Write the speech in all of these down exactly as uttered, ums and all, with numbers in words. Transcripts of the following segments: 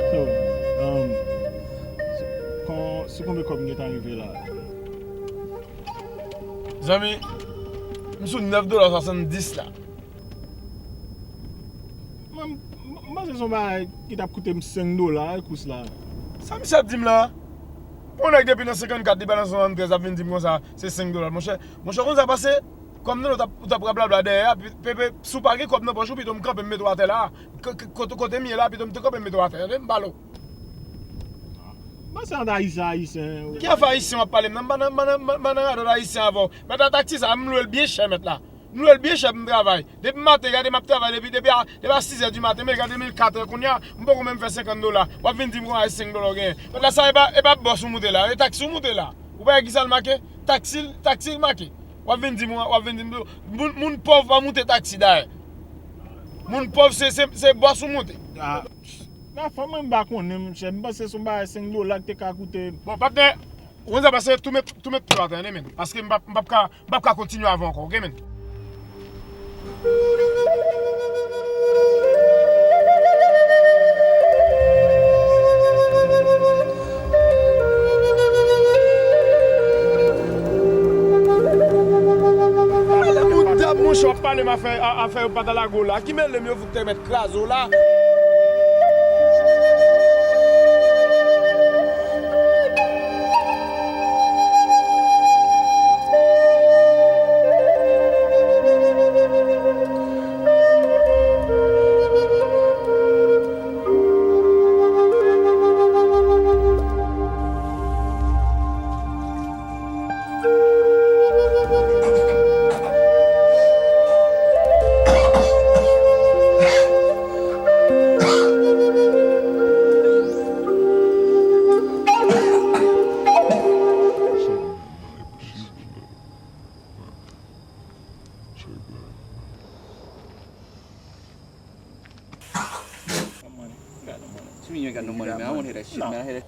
So, um, si, kon, si konbyen kòb m gentan rive la? Zanmi, m sou nèf dola swasanndis la. Mwen, m, m panse se yon bagay ki t ap koute m senk dola, wi, kous la. Sa misye ap di m la? Yon nèg depi nan senkannkat, li pral nan swasanntrèz, ap vin di m konsa, se senk dola. Monchè, monchè, konn sa pase? Kòm nan, ou t ap, ou t ap rablabla dèyè a, pi, pe, pe, si w pa gen kòb nan pòch ou, pito m kanpe, m mete w atè la. K-, k-, kote, kote m ye la, pito m te kanpe, m mete w atè. Tande, m pale w. Mwen se yon ayisyen, ayisyen. Ki afè ayisyen w ap pale m nan? M pa nan, m pa nan, m pa nan radòt ayisyen avè w. Mèt la taksi sa, m lwe l byen chè, mèt la. M lwe l byen chè pou m travay. Depi maten, gade m ap travay depi, depi a, depi a sizè di maten, men gade men l katrè kounye a, m poko menm fè senkant dola. W ap vin di m konsa se senk dola w genyen. Mèt la sa e pa, e pa bòs ou moute la, e taksi w moute la. Ou pa wè ki sa l make? Taksi, taksi l make. W ap vin di m, w ap vin di m, moun, moun pòv pa moute taksi dayè. Moun pòv se, se, se bòs ou moute. Ah. Nan fò mwen m pa konnen, monchè. M panse se yon bagay senk dola ki te ka koute. Bon, patnè, ou konn sa pase, tou met, tou met pye w atè, tande, men. Paske m p ap, m p ap ka, m p ap ka kontinye avè w ankò, oke, men. Mèt la, mouda, monchè, w ap pale m afè, a, afè yo pa t al lago la. Ki mele m yo fout te mèt kraze w la. What you mean you ain't got no money, man? I don't wanna hear that shit, man. I hear that.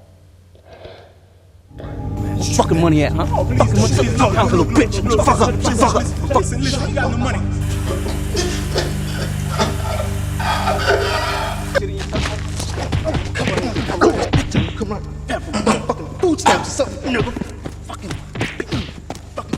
Fucking money at, huh? Fucking money, shut the fuck up, little bitch. Fuck up, fuck up, fuck up. Listen, listen, you got no money. Come on, come on. Fucking food stamps or something, nigga. Fucking, fucking.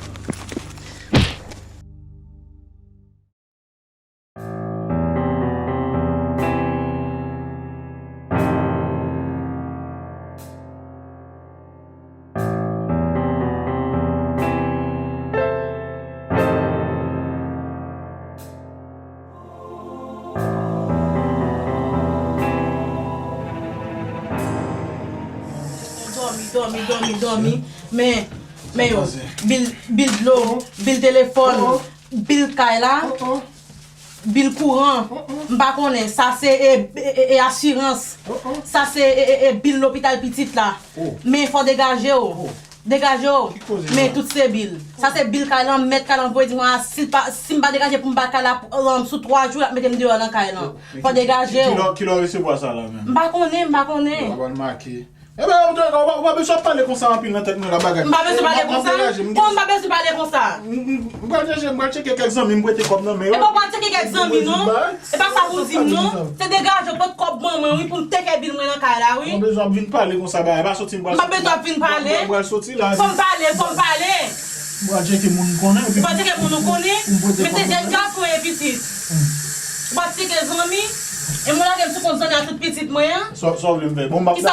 Dòmi, dòmi, dòmi, dòmi. Men, men yo, bil, bil dlo, bil telefòn, bil kay la, bil kouran. M pa konnen, sa se e, e, e, e asirans. Sa se e, e, e bil lopital pitit la. Men fò degaje w. Degaje w. Men tout se bil. Sa se bil kay lan, mèt kay lan voye di mwen, a, si l pa, si m pa degaje pou m ba kay la, um, sou twa jou, l ap mete m deyò nan kay lan. Fò degaje w. Kilè, kilè w resevwa sa la menm? M pa konnen, m pa konnen. Yo, w ap make. Ebyen, ou pa bezwen pale konsa anpil nan tèt mwen la, bagay. M pa bezwen pale konsa? Kòman m pa bezwen pale konsa? M pral chèche, m pral tcheke kèk zanmi m prete kòb nan men yo. Epa w pral tcheke kèk zanmi non. Epa sa pou di m non. Se degaje w pot kòb ban mwen wi pou m teke bil mwen nan kay la wi. M pa bezwen ap vin pale konsa bagay. Pa soti m pral soti. M pa bezwen ap vin pale. M pral soti la. Fò m pale, fò m pale. M pral tcheke moun m konnen. Ou pral tcheke moun ou konnen? Men se jèn gason e pitit. Ou pral tcheke zanmi? E mwen lage m sou kont zanmi a tout pitit mwen an? Sa w vle m fè? Bon, m ap si se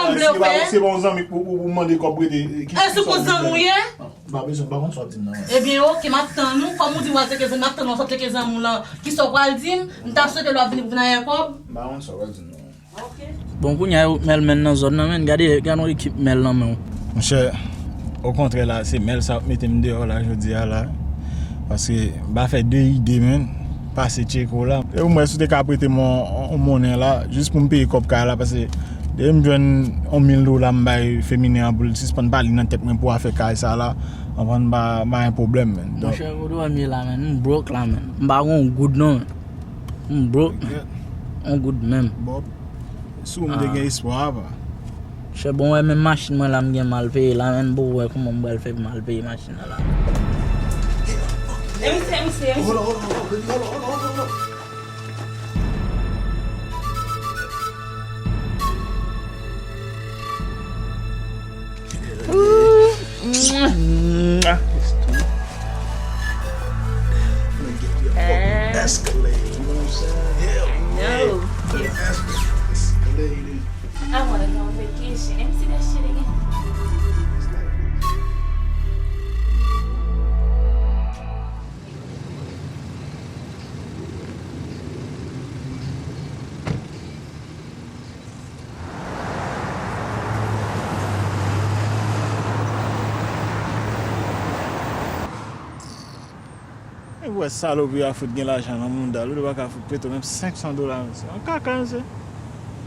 pa yon zanmi pou ou mande kòb prete. E sou kont zanmi w ye? M pa bezwen, m pa konn sa w di m nan. Ebyen, oke, m ap tann ou. Kòm ou di w al tcheke zanmi, m ap tann ou sot tcheke zanmi w lan. Kisa w pral di m? M ta swete lè w ap vini pou vin al kòb. M pa konn sa w pral di m nan. Bon, kounye a yo mèl menn nan zòn nan, menn. Gade, gade yon ekip mèl nan men w. Monchè, okontrè la, se mèl sa ap mete m deyò la, jodi a la. Paske m pa fè de ide, menn. Pase tcheke w la. E ou mwen, si w te ka prete m yon, yon monnen la, jis pou m peye kòb kay la, paske depi m jwenn yon mil dola, m bay feminen an pou l sispann pale nan tèt mwen pou afè kay sa la, anvan m pa, m pa gen pwoblèm, menn. Donk, monchè, kote w ye la, menn? M broke la, menn. M pa gen yon goud, non, menn. M broke, menn. Yon goud menm. Bon, si w m te gen espwa, apa. Chè, bon, wè, menm machin mwen la, m gen mal peye la, menn, bon, wè, kòman m pral fè pou mal peye machin nan la. E misye, e misye, e misye. Hold on, hold on, hold on, baby, hold on, hold on, hold on, hold on. Ooh, mwah. It's too. I'm gonna give you a fucking Escalade, you know what I'm saying? Hell yeah. Escalade. I wanna go on vacation. Let me see that shit again. E wè salopri a fout gen lajan nan mouda l, ou pa ka fout prete w menm senk san dola, mesye. An kaka, mesye.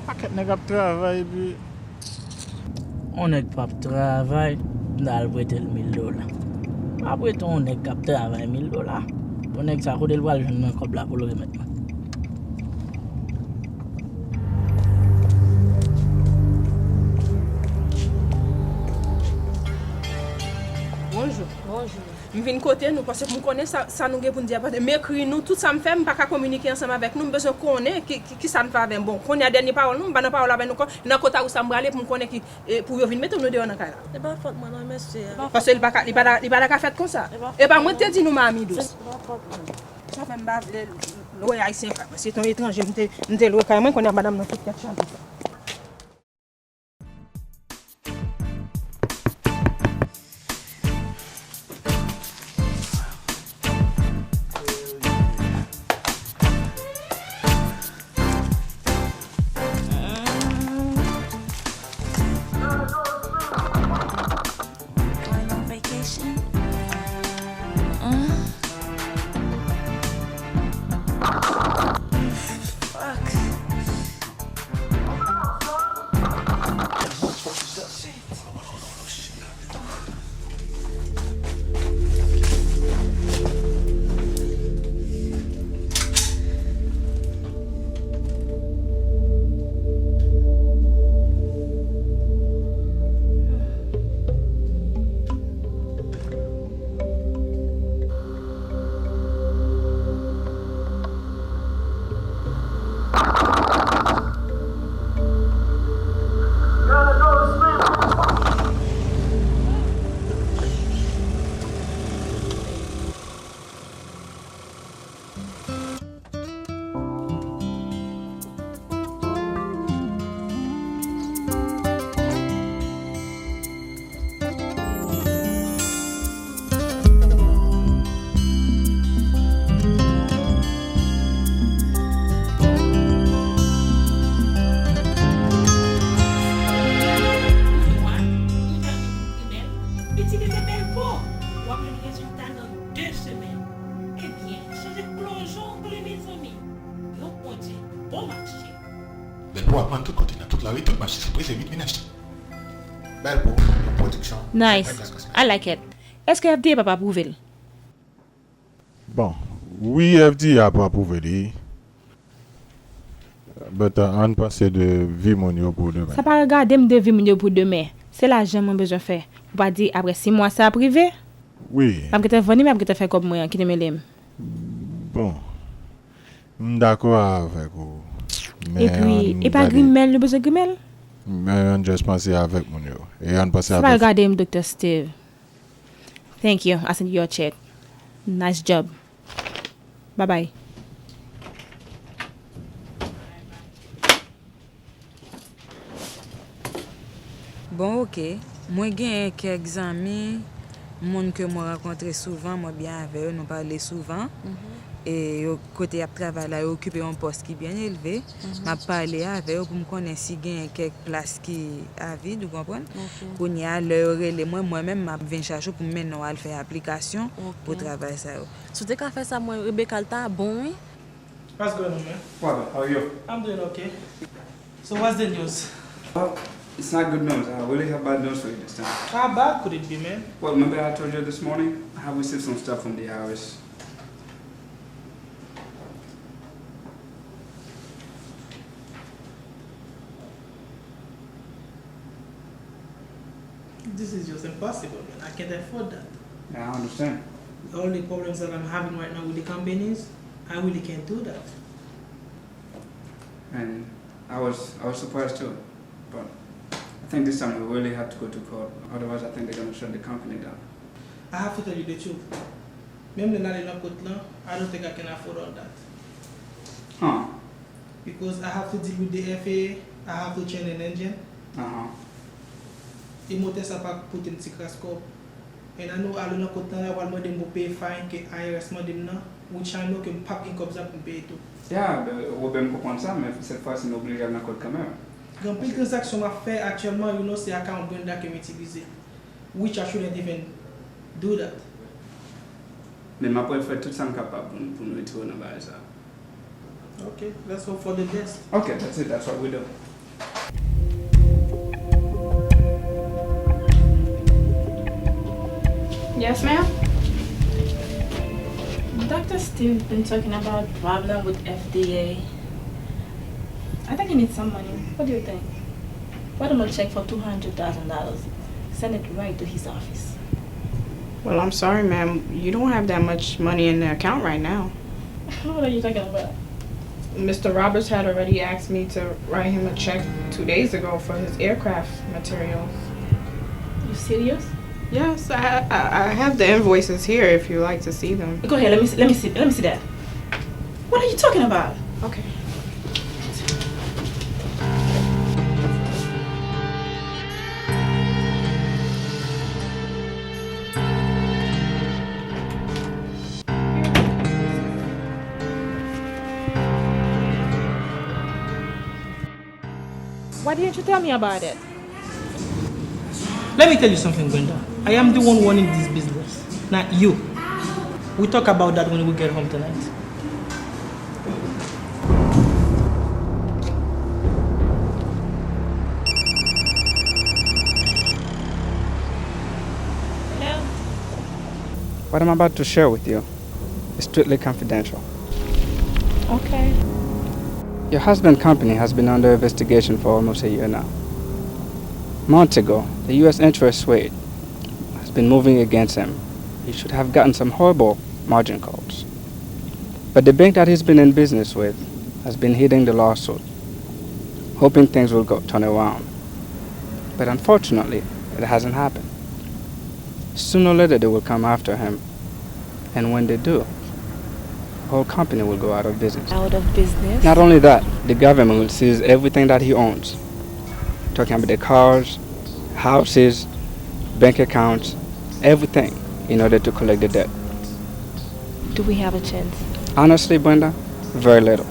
Pakèt nèg ap travay, epi yon nèg p ap travay, m ta al prete l mil dola. M pa prete yon nèg k ap travay mil dola. Bon, nèg sa, kote l pral jwenn nan kòb la pou l remèt mwen? Bonjou. Bonjou. M vin kote nou, paske pou m konnen sa, sa nou gen pou n di a, paske m ekri nou, tout sa m fè, m pa ka kominike ansanm avèk nou, m bezwen konnen ki, ki, ki sa n fè avè m. Bon, kounye a dènye pawòl nou, m pa nan pawòl avè nou ankò, nan kota ou sa m prale pou m konnen ki, e, pou yo vin mete nou deyò nan kay la. E pa fòt mwen non, mesye. Paske li pa ka, li pa ta, li pa ta ka fèt konsa. E pa mwen ki te di nou Miami Dous. E pa fòt mwen. Sa fè m pa vle lwe Ayisyen kay mwen. Se te yon etranje m te, m te lwe kay mwen, kounye a madanm nan fout tèt chaje. Going on vacation? Mm. Fuck. Pitit te bèl po, w ap jwenn rezilta nan de semèn. Ebyen, chanje plonjon vre, mezanmi. Yon pwodui bon mache. Bèl po ap vann tout kote, nan tout lari, tout mache, se prese vit vin achte. Bèl po, yon pwodiksyon. Nice. I like it. Èske F D A p ap apwouve l? Bon, wi, F D A ap apwouve li. But uh, ann panse de vi moun yo pou demen. Sa pa regade m de vi moun yo pou demen. Se lajan mwen bezwen fè. Ou pa di apre sis mwa sa ap rive? Wi. M ap gentan vann li, m ap gentan fè kòb mwen an, kite mele m. Bon, m dakò avèk ou. Men epi, ann e pa gade grimèl nou bezwen grimèl? Men ann just panse avèk moun yo. E ann panse avèk. Sa pa regade m, Doktè Steve. Thank you. I send you your check. Nice job. Bye bye. Bon, oke. Mwen genyen kèk zanmi, moun ke mwen rankontre souvan, mwen byen avè yo, nou pale souvan. E yo, kote y ap travay la, yo okipe yon pòs ki byen elve. M ap pale avè yo pou m konnen si genyen kèk plas ki avid, ou konprann? Kounye a, lè yo rele mwen, mwen menm, m ap vin chache w pou m mennen w al fè aplikasyon pou travay sa yo. Si w te ka fè sa, mwen, Rebecca, l ta bon, wi. What's going on, man? Brother, how are you? I'm doing okay. So what's the news? Well, it's not good news. I really have bad news for you this time. How bad could it be, man? Well, remember I told you this morning? I have received some stuff from the I R S. This is just impossible, man. I can't afford that. Yeah, I understand. All the problems that I'm having right now with the companies, I really can't do that. And I was I was surprised too. But I think this time we really have to go to court. Otherwise, I think they're gonna shut the company down. I have to tell you the truth. Menm lè n ale nan kot lan, I don't think I can afford all that. Huh. Because I have to deal with the F A A, I have to change an engine. Uh-huh. E motè sa pa koute m ti kras kòb. And I know ale nan kot lan, y a pral mande m pou peye fine ke I R S mande m nan, which I know ke m p ap gen kòb sa pou m peye tou. Yeah, ben, Robert, m konprann sa, men cette fois-ci nou oblije al nan kot kanmenm. Gen anpil tranzaksyon m ap fè aktyèlman, you know, se account Brenda ke m itilize. Which I shouldn't even do that. Men m ap fè tout sa m kapab pou, pou nou retire w nan bagay sa. Okay, let's hope for the best. Okay, that's it. That's what we do. Yes, ma'am? Doctor Steve been talking about problem with F D A. I think he needs some money. What do you think? Write him a check for two hundred thousand dollars. Send it right to his office. Well, I'm sorry, ma'am. You don't have that much money in the account right now. What are you talking about? Mister Roberts had already asked me to write him a check two days ago for his aircraft materials. You serious? Yes, I, I, I have the invoices here if you like to see them. Go ahead, let me see, let me see, let me see that. What are you talking about? Okay. Why didn't you tell me about it? Let me tell you something, Brenda. I am the one running this business, not you. We talk about that when we get home tonight. Hello? What I'm about to share with you is strictly confidential. Okay. Your husband's company has been under investigation for almost a year now. Months ago, the U S interest rate has been moving against him. He should have gotten some horrible margin calls. But the bank that he's been in business with has been hitting the lawsuit, hoping things will go turn around. But unfortunately, it hasn't happened. Sooner or later, they will come after him. And when they do, the whole company will go out of business. Out of business? Not only that, the government will seize everything that he owns, talking about the cars, houses, bank accounts, everything, in order to collect the debt. Do we have a chance? Honestly, Brenda, very little.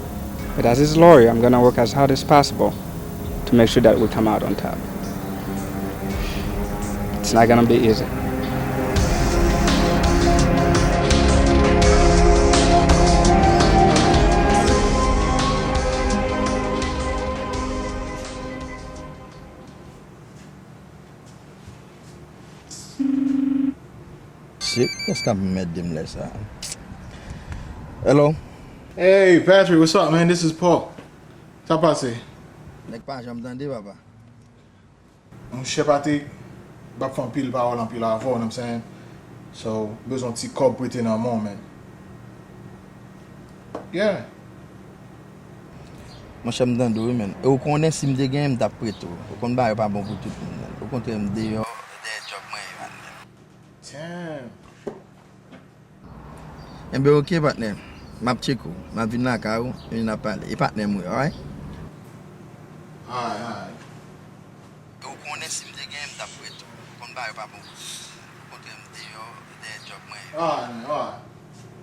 But as his lawyer, I'm gonna work as hard as possible to make sure that we come out on top. It's not gonna be easy. Shit, kiyès k ap mède m lè sa? Hello? Hey, Patrick, what's up, man? This is Paul. Sa pase? Nèg pa janm tande, papa. Monchè Patrick, m p ap fè anpil pawòl anpil avè w, you know what I'm saying? So, bezwen yon ti kòb prete nan men w, man. Yeah. Monchè, m tande w, wi, man. E w konnen si m te genyen, m t ap prete w. Ou konn bagay pa bon pou tout moun, man. Okontrè, m deyò, e dèyè djòb mwen ye, man. Damn. Enben, oke, patnè. M ap tcheke w. M ap vin lakay ou, epi n ap pale. E patnè m ou ye, alright? Alright, alright. E w konnen si m te genyen, m t ap prete w. Ou konn bagay pa bon pou ou. Ou kontre m deyò, dèyè djòb mwen ye. Alright, man, alright.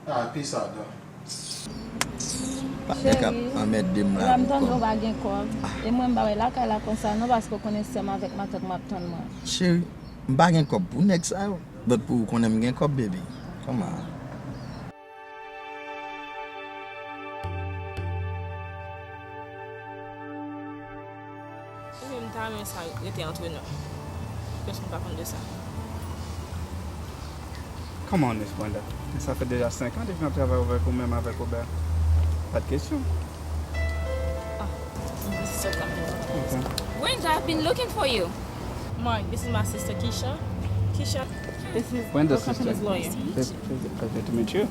Alright, peace out, dog. Patnè k ap anmède m la. Cheri, m tande w pa gen kòb. E mwen, m pa wè lakay la konsa non, paske w konnen sè m avèk matant m ap tann mwen. Cheri, m pa gen kòb pou nèg sa yo. But pou ou konnen m gen kòb, baby. Kòman? Ou menm ta renmen sa rete antre nou. Pèsonn pa konn de sa. Come on, Miss Brenda. Sa fè deja senk an depi m ap travay avèk ou menm avèk Robert. Pa de kesyon. Ah, this is so convenient. Ok. Brenda, I've been looking for you. Mark, this is my sister Keisha. Keisha, this is Brenda's sister. Lawyer. Pleasure, pleasure, pleasure to meet you.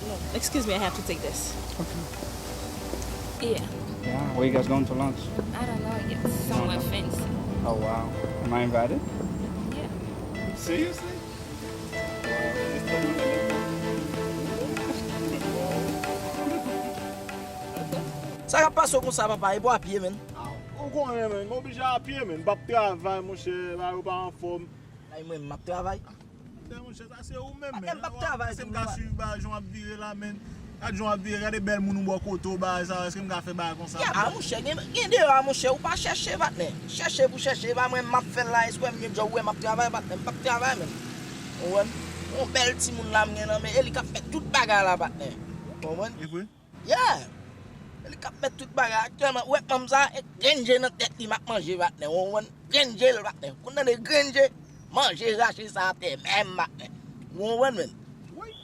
No, excuse me, I have to take this. Okay. Yeah. Yeah, where you guys going to lunch? I don't know yet. Somewhere fancy. Oh, wow. Am I invited? Yeah. Seriously? Sa k ap pase w konsa, papa? E pou a pye, menn. Ah, ou konnen, menn, m oblije a pye, menn. M p ap travay, monchè, bagay yo pa anfòm. Ay, mwen, m ap travay. Monchè, sa se ou menm, men. Patnè, m p ap travay tou non, patnè. Èske m ka swiv bagay jan w ap vire la, men? Gad jan w ap vire, gade bèl moun ou bò kote w, bagay sa, èske m ka fè bagay konsa? Ya, a, monchè, gen, gen deyò a, monchè, ou pa chèche, patnè. Chèche pou chèche, e pa mwen m ap fè l la, èske w wè m gen djòb, ou wè m ap travay, patnè, m p ap travay, men. Ou konprann? Yon bèl timoun la m gen nan men, e li k ap fè tout bagay la, patnè. Ou konprann? E vre? Yeah! E li k ap mèt tout bagay aktyèlman. Ou wè manm sa, e grenn je nan tèt li m ap manje, patnè. Ou konprann? Grenn je l, patnè. Ou konn tande grenn je? Manje rache sa atè menm, patnè. Ou konprann, menn?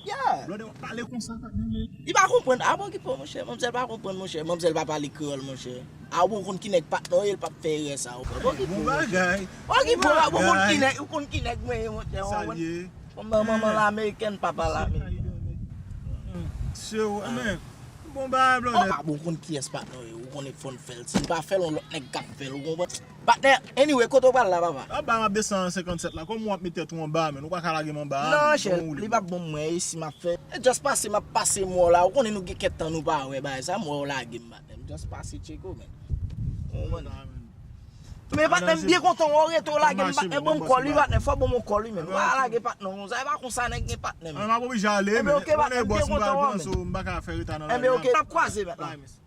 Yeah! Blòdè, w ap pale konsa, patnè, men. Li pa konprann. A, pa okipe w, monchè. Manmzèl pa konprann, monchè. Manmzèl pa pale kreyòl, monchè. A, ou konn ki nèg patnè w ye, l p ap fè erè sa, ou konprann? Pa okipe w, monchè. Bon bagay. Pa okipe w, ou konn ki nèg, ou konn ki nèg mwen ye, monchè. Ou konprann? Sa l ye. Manman, manman l amerikèn, papa l amerikèn. Show, men, bon bagay, brother. Papa, bon, ou konn kiyès patnè w ye, ou konnen fò n fè l. Si n pa fè l, yon lòt nèg k ap fè l, ou konprann? Patnè, anyway, kote w pral la, papa? Aba, m ap desann senkannsenk la, kòman w ap met tèt ou anba, men, ou pa ka lage m anba a, men, kòman w vle? Li p ap bon pou mwen, e si m ap fè? E just pase, m ap pase m wè w la, ou konnen nou gen kèk tan nou pa wè, bagay sa, m wè w lage m, patnè, m just pase tcheke w, men. Ou konprann? Men patnè, m byen kontan wè w rete w lage m, patnè, ban m kòl wi, patnè, fò w ban m yon kòl wi, men. Ou pa lage patnè w konsa, e pa konsa nèg gen patnè, men. Mwen m ap oblije ale, men. Enben, oke, patnè, m byen kontan wè w, men. M pa ka fè reta nan lari a. Enben, oke, n ap kwaze, patnè.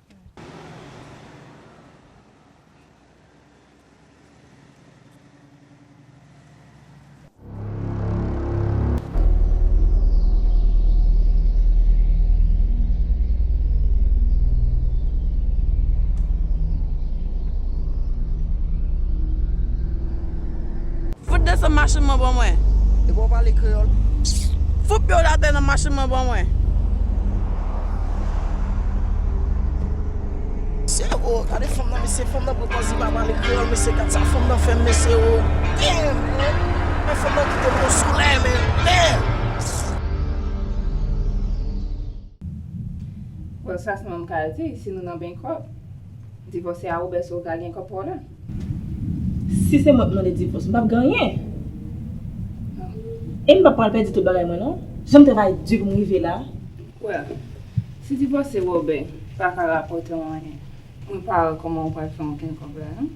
Fout desann machin mwen ban mwen. Epi w pale kreyòl. Fout pye w atè nan machin mwen ban mwen. Mesye, o, gade fanm nan, mesye, fanm nan pran pòz li pa pale kreyòl, mesye, gad sa fanm nan fè m, mesye, o. Damn, bro. Men fanm nan kite m nan solèy, men damn. Well, sa sèlman m ka di, si nou nan men kòb, divòse a Robert, si w ka gen kòb pa w la. Si se mwen k mande divòs, m p ap gen anyen. E m p ap pral pèdi tout bagay mwen, non. Jan m travay di pou m rive la. Well, si divòse Robert pa ka rapòte w anyen, mwen pa wè kòman w pral fè ankenn kòb la, non.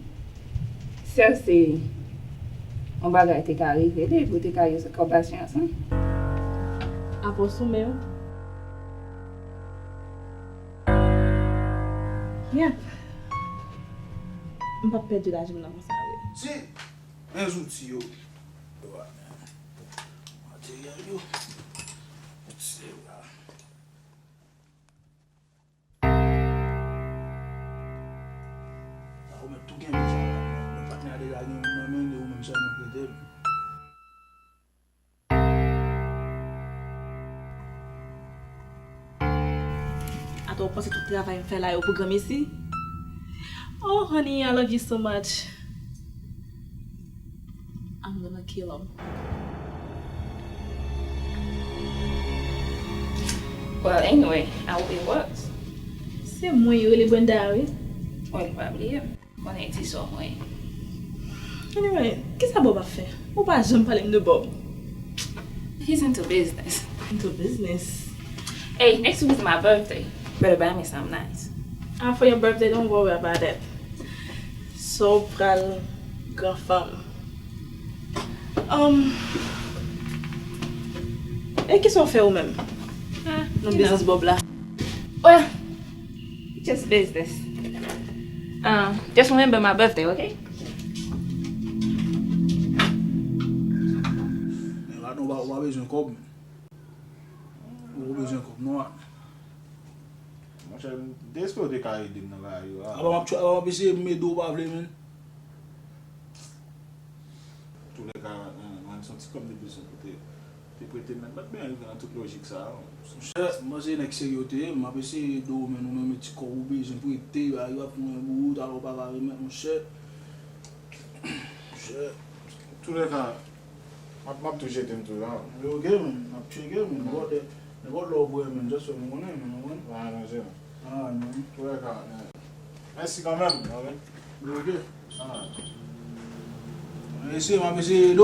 Sèl se yon bagay te ka rive li, pou te ka jwenn kòb asirans lan. Apre sou men w. Yep. M p ap pèdi lajan m nan konsa vre. Ti, men zouti yo. Materyèl yo. Ti, la. Ou mèt tou gen deja la. Men patnè a deja gen youn nan men li, ou menm sèlman k rete l. A Ou panse tout travay m fè la yo pou granmesi? Oh, honey, I love you so much. I'm gonna kill him. Well, anyway, I hope it works. Se mwen yo rele Brenda a, wi. Well, probably, yeah. Konnen ti sò mwen. Anyway, kisa Bob ap fè? Ou pa janm pale m de Bob. He's into business. Into business? Hey, next week is my birthday. Better buy me something nice. Ah, for your birthday, don't worry about that. So, pral gran fanm. Um, e kisa w fè ou menm? Ah, nan biznis Bob la? Well, just business. Um, just remember my birthday, okay? Men la nou pa, ou pa bezwen kòb. Ou bezwen kòb non. Monchè, m te espere w te ka ede m nan bagay yo a. Apa m ap try, apa m ap eseye m ede w, ou pa vle, men. Toulèka, mwen se yon ti kòb m te bezwen pou te, te prete m, men m pa t byen rive nan tout lojik sa a. Monchè, m panse nèg serye w te ye, m ap eseye ede w, men ou menm e ti kòb ou bezwen prete, bagay yo ap fè mwen bout, alò w pa ka remèt, monchè. Monchè. Toulèka, m ap, m ap tou jete m tou la. Yo, ok, men, m ap tcheke, men, nenpòt lè, nenpòt lè w vre, men, just fè m konnen, men, ou konprann? Alright, monchè. Alright, man. Toulèka, men, mèsi kanmenm, ok? Yo, ok. Alright. Mesye, m ap eseye ede w.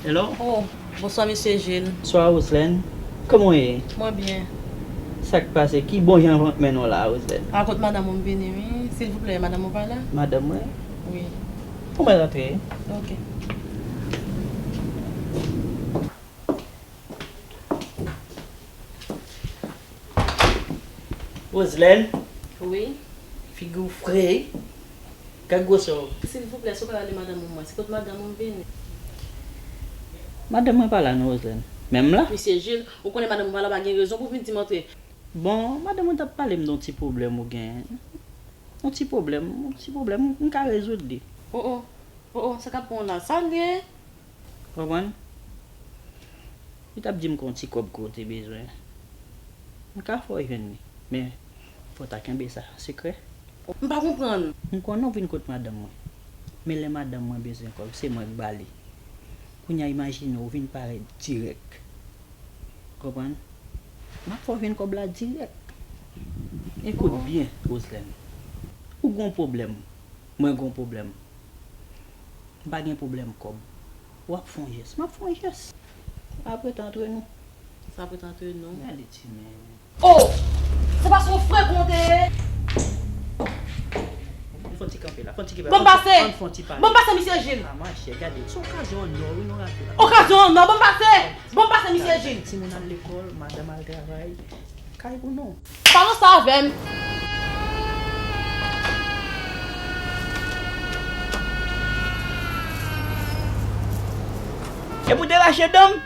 Hello? Oh, bonswa, mesye Gilles. Bonswa, Roselène. Kòman w ye? Mwen byen. Sa k pase? Ki bon jan men nou la, Roselène? A, kot madanm ou m vini, wi. Silvouplè, madanm ou pa la? Madanm mwen? Wi. Ou mèt rantre. Ok. Roselène? Wi? Figi w fre. Gad gwosè w. Silvouplè, si w ka rele madanm ou mwen, se kot madanm ou m vini. Madanm mwen pa la non, Roselène. Men m la. Mesye Gilles, ou konnen madanm ou pa la, ou pa gen rezon pou w vin di m antre. Bon, madanm mwen t ap pale m de yon ti pwoblèm ou gen. Yon ti pwoblèm, yon ti pwoblèm, m ka rezoud li. Oh, oh. Oh, oh, sa k ap pran w la? Sa l ye? Konprann? Li t ap di m gen yon ti kòb ke w te bezwen. M ka fè w jwenn li, men fò w ta kenbe sa sekrè. M pa konprann. M konnen w vin kot madanm mwen. Men lè madanm mwen bezwen kòb, se mwen k ba li. Kounye a, imajine w vin parèt dirèk. Konprann? M ap fè w jwenn kòb la dirèk. Ekout byen, Roselène. Ou gen yon pwoblèm. Mwen gen yon pwoblèm. M pa gen pwoblèm kòb. W ap fè yon jès. M ap fè yon jès. Apre t antre nou. Sa apre t antre nou? Gade ti men. Oh! Se pa son frè konte. Ann fè yon ti kanpe la. Fè yon ti kanpe la. Bon pase! Ann fè yon ti pale. Bon pase, mesye Gilles! Ah, machè, gade. Se okazyon an nò, wi, nou rate la. Okazyon an nò, bon pase! Bon pase, mesye Gilles! Timoun al lekòl, madanm al travay. Kay pou nou. Pa nan sa avè m. E pou derache dan m?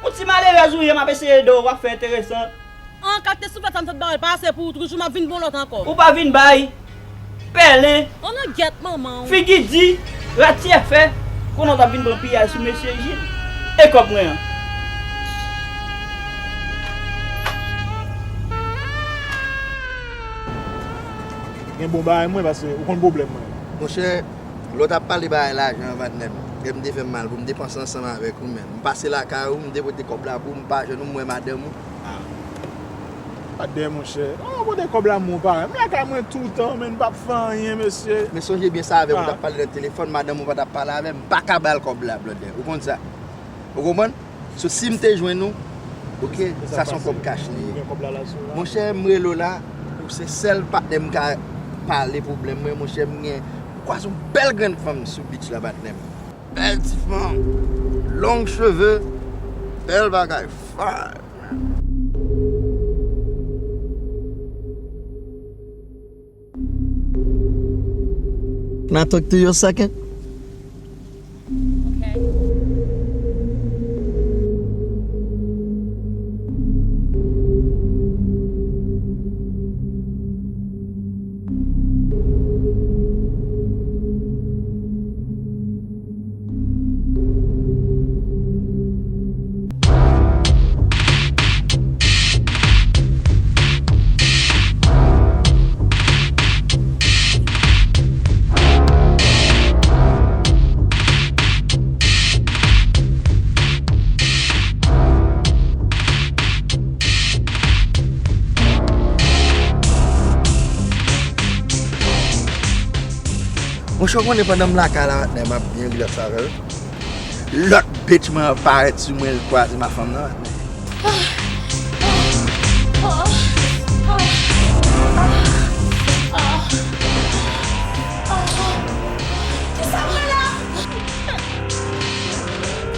Yon ti malerèz ou ye, m ap eseye ede w, w ap fè enteresan. An, kat te souflèt sa m sot ba w, l pa ase pou ou, toujou m ap vin bon lòt ankò. Ou pa vin bay. Pèlen. An nan gyèt manman w. Figi di, ratyèfè. Kounye a w t ap vin pran piyay sou mesye Jil. E kòb mwen an? Gen bon bagay mwen, paske ou konn pwoblèm mwen. Monchè, lè w t ap pale bagay lajan an, patnè m, kè m te fè m mal pou m te panse ansanm avèk ou, men m pase lakay ou, m te pote kòb la pou ou, m pa jwenn ou, m wè madanm ou. Ah. Pa dèyè, monchè. Oh, pote kòb la, mon parèy. M lakay mwen toutan, men m p ap fè anyen, mesye. Men sonje byen sa avè m, ou t ap pale nan telefòn, madanm ou pa t ap pale avè m, m pa ka ba l kòb la, blòdè. Ou konn sa. Ou konprann? So, si m te jwenn ou, oke, sa se yon kòb kach li ye. Monchè, m rele w la, ou se sèl patnè m ka pale pwoblèm mwen, monchè, m gen, m kwaze yon bèl grenn fanm sou beach la, patnè m. Bèl ti fanm, long cheve, bèl bagay, fire. Can I talk to you a second? Okay. Monchè, w konnen pandan m lakay la, patnè, m ap byen rilaks avè l. Lòt bitch mwen an parèt sou mwen, l kwaze m ak fanm nan, patnè.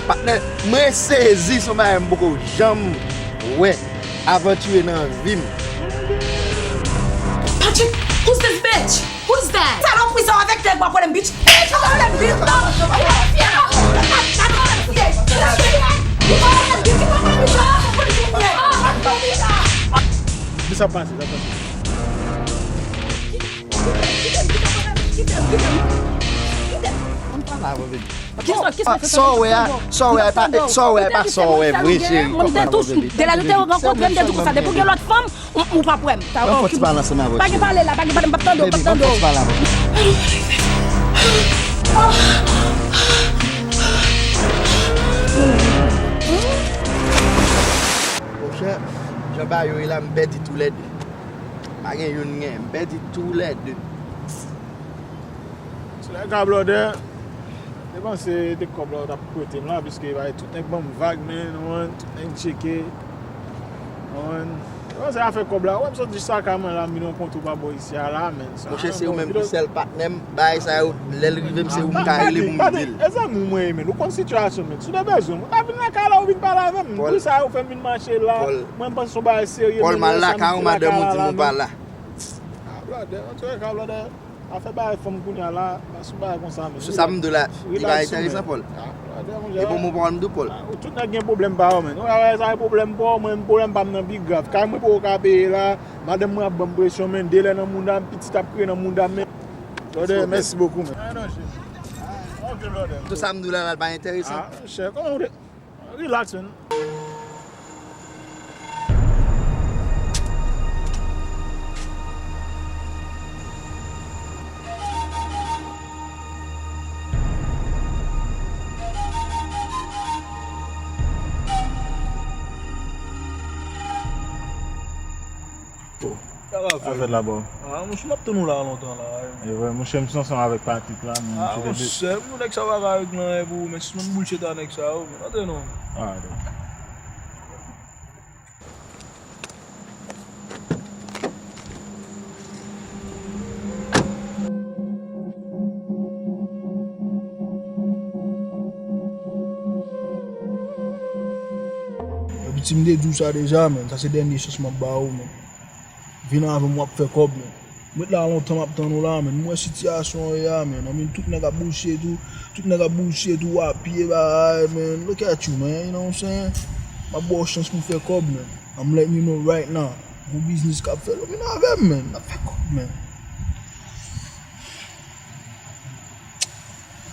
Patnè, mwen sezi, se yon bagay m poko janm wè. Avantire nan vi m. Patrick, who's this bitch? Who's that? Salopri sa w avèk nèg w ap rele m bitch. Bitch, w ap rele m bitch, non. Ou pa fye. Ou pa fye. Ou pa fye. Ou pa fye. Ou pa fye. Kisa k pase? Sa k pase? Kite m, kite m, kite m, kite m, kite m. Ann pale avè w, baby. Sa w wè a, sa w wè a, e pa, sa w wè a, e pa sa w wè vre, cheri. Mwen te tou, de lè nou te rankontre, m te di konsa, depi w gen lòt fanm, ou, ou p ap wè m. Pran fò ti pale ansanm avè w, cheri. Pa gen pale la, pa gen pale, m p ap tande w, m p ap tande w. Baby, pran fò ti pale avè m. Monchè, jan bagay yo ye la, m pèdi toulède. Pa gen youn gen, m pèdi toulède. Se la ka blòdè. Te panse te kòb la ou t ap prete m la, piske bay tout nèg ban m vag, men, ou konprann, tout nèg tcheke. Ou konprann? Te panse afè kòb la, ou wè m sot jis lakay mwen la, m vin rankontre w pa bò isi a la, men, sa. Monchè, se ou menm ki sèl patnè m, bagay sa yo, lè l rive m, se ou m ka rele pou m di l. E zanmi w mwen ye, men, ou konn sitiyasyon, men, si w te bezwen m, ou ta vin lakay la, ou vin pale avè m, poukisa ou fè m vin mache la, mwen m panse se yon bagay serye, men, m wè sa m lakay la, men. A, blòdè, antouka, blòdè. Afè bay fanm kounye a la, pa sou bagay konsa, men. Sou sa m di w la, li pa enteresan, Paul. E bon, bon pawòl m di w, Paul. Tout nèg gen pwoblèm pa yo, men. Ou wè sa e pwoblèm pa w, mwen, pwoblèm pa m nan pi grav. Kay mwen poko ka peye la, madanm mwen ap ban m presyon, men, de lè nan mouda m, pitit ap kriye nan mouda m, men. Brother, mèsi bokou, men. Tout sa m di w la, la pa enteresan. Ah, chè, kòman ou te? Relax, man. Sa va fè? Sa fèt la, bro? Ah, monchè, m ap tann ou la lontan la. E vre, monchè, m se ansanm avèk Patrick la, men. Ah, monchè, pou nèg sa pa ka regle anyen pou ou, men sispann bullshit a nèg sa yo, men. Antre non. Alright. Epi, si m te di w sa deja, men, sa se dènye chans m ap ba ou, men. Vin avè m, w ap fè kòb, men. M ret la lontan, m ap tann ou la, men. M wè sitiyasyon w ye a, men. I mean, tout nèg ap bullshit ou, tout nèg ap bullshit ou, w ap pye bagay, men. Look at you, man, you know what I'm saying? M ap ba w chans pou w fè kòb, men. I'm letting you know right now. Gon biznis k ap fèt, vin avè m, men. N ap fè kòb, men.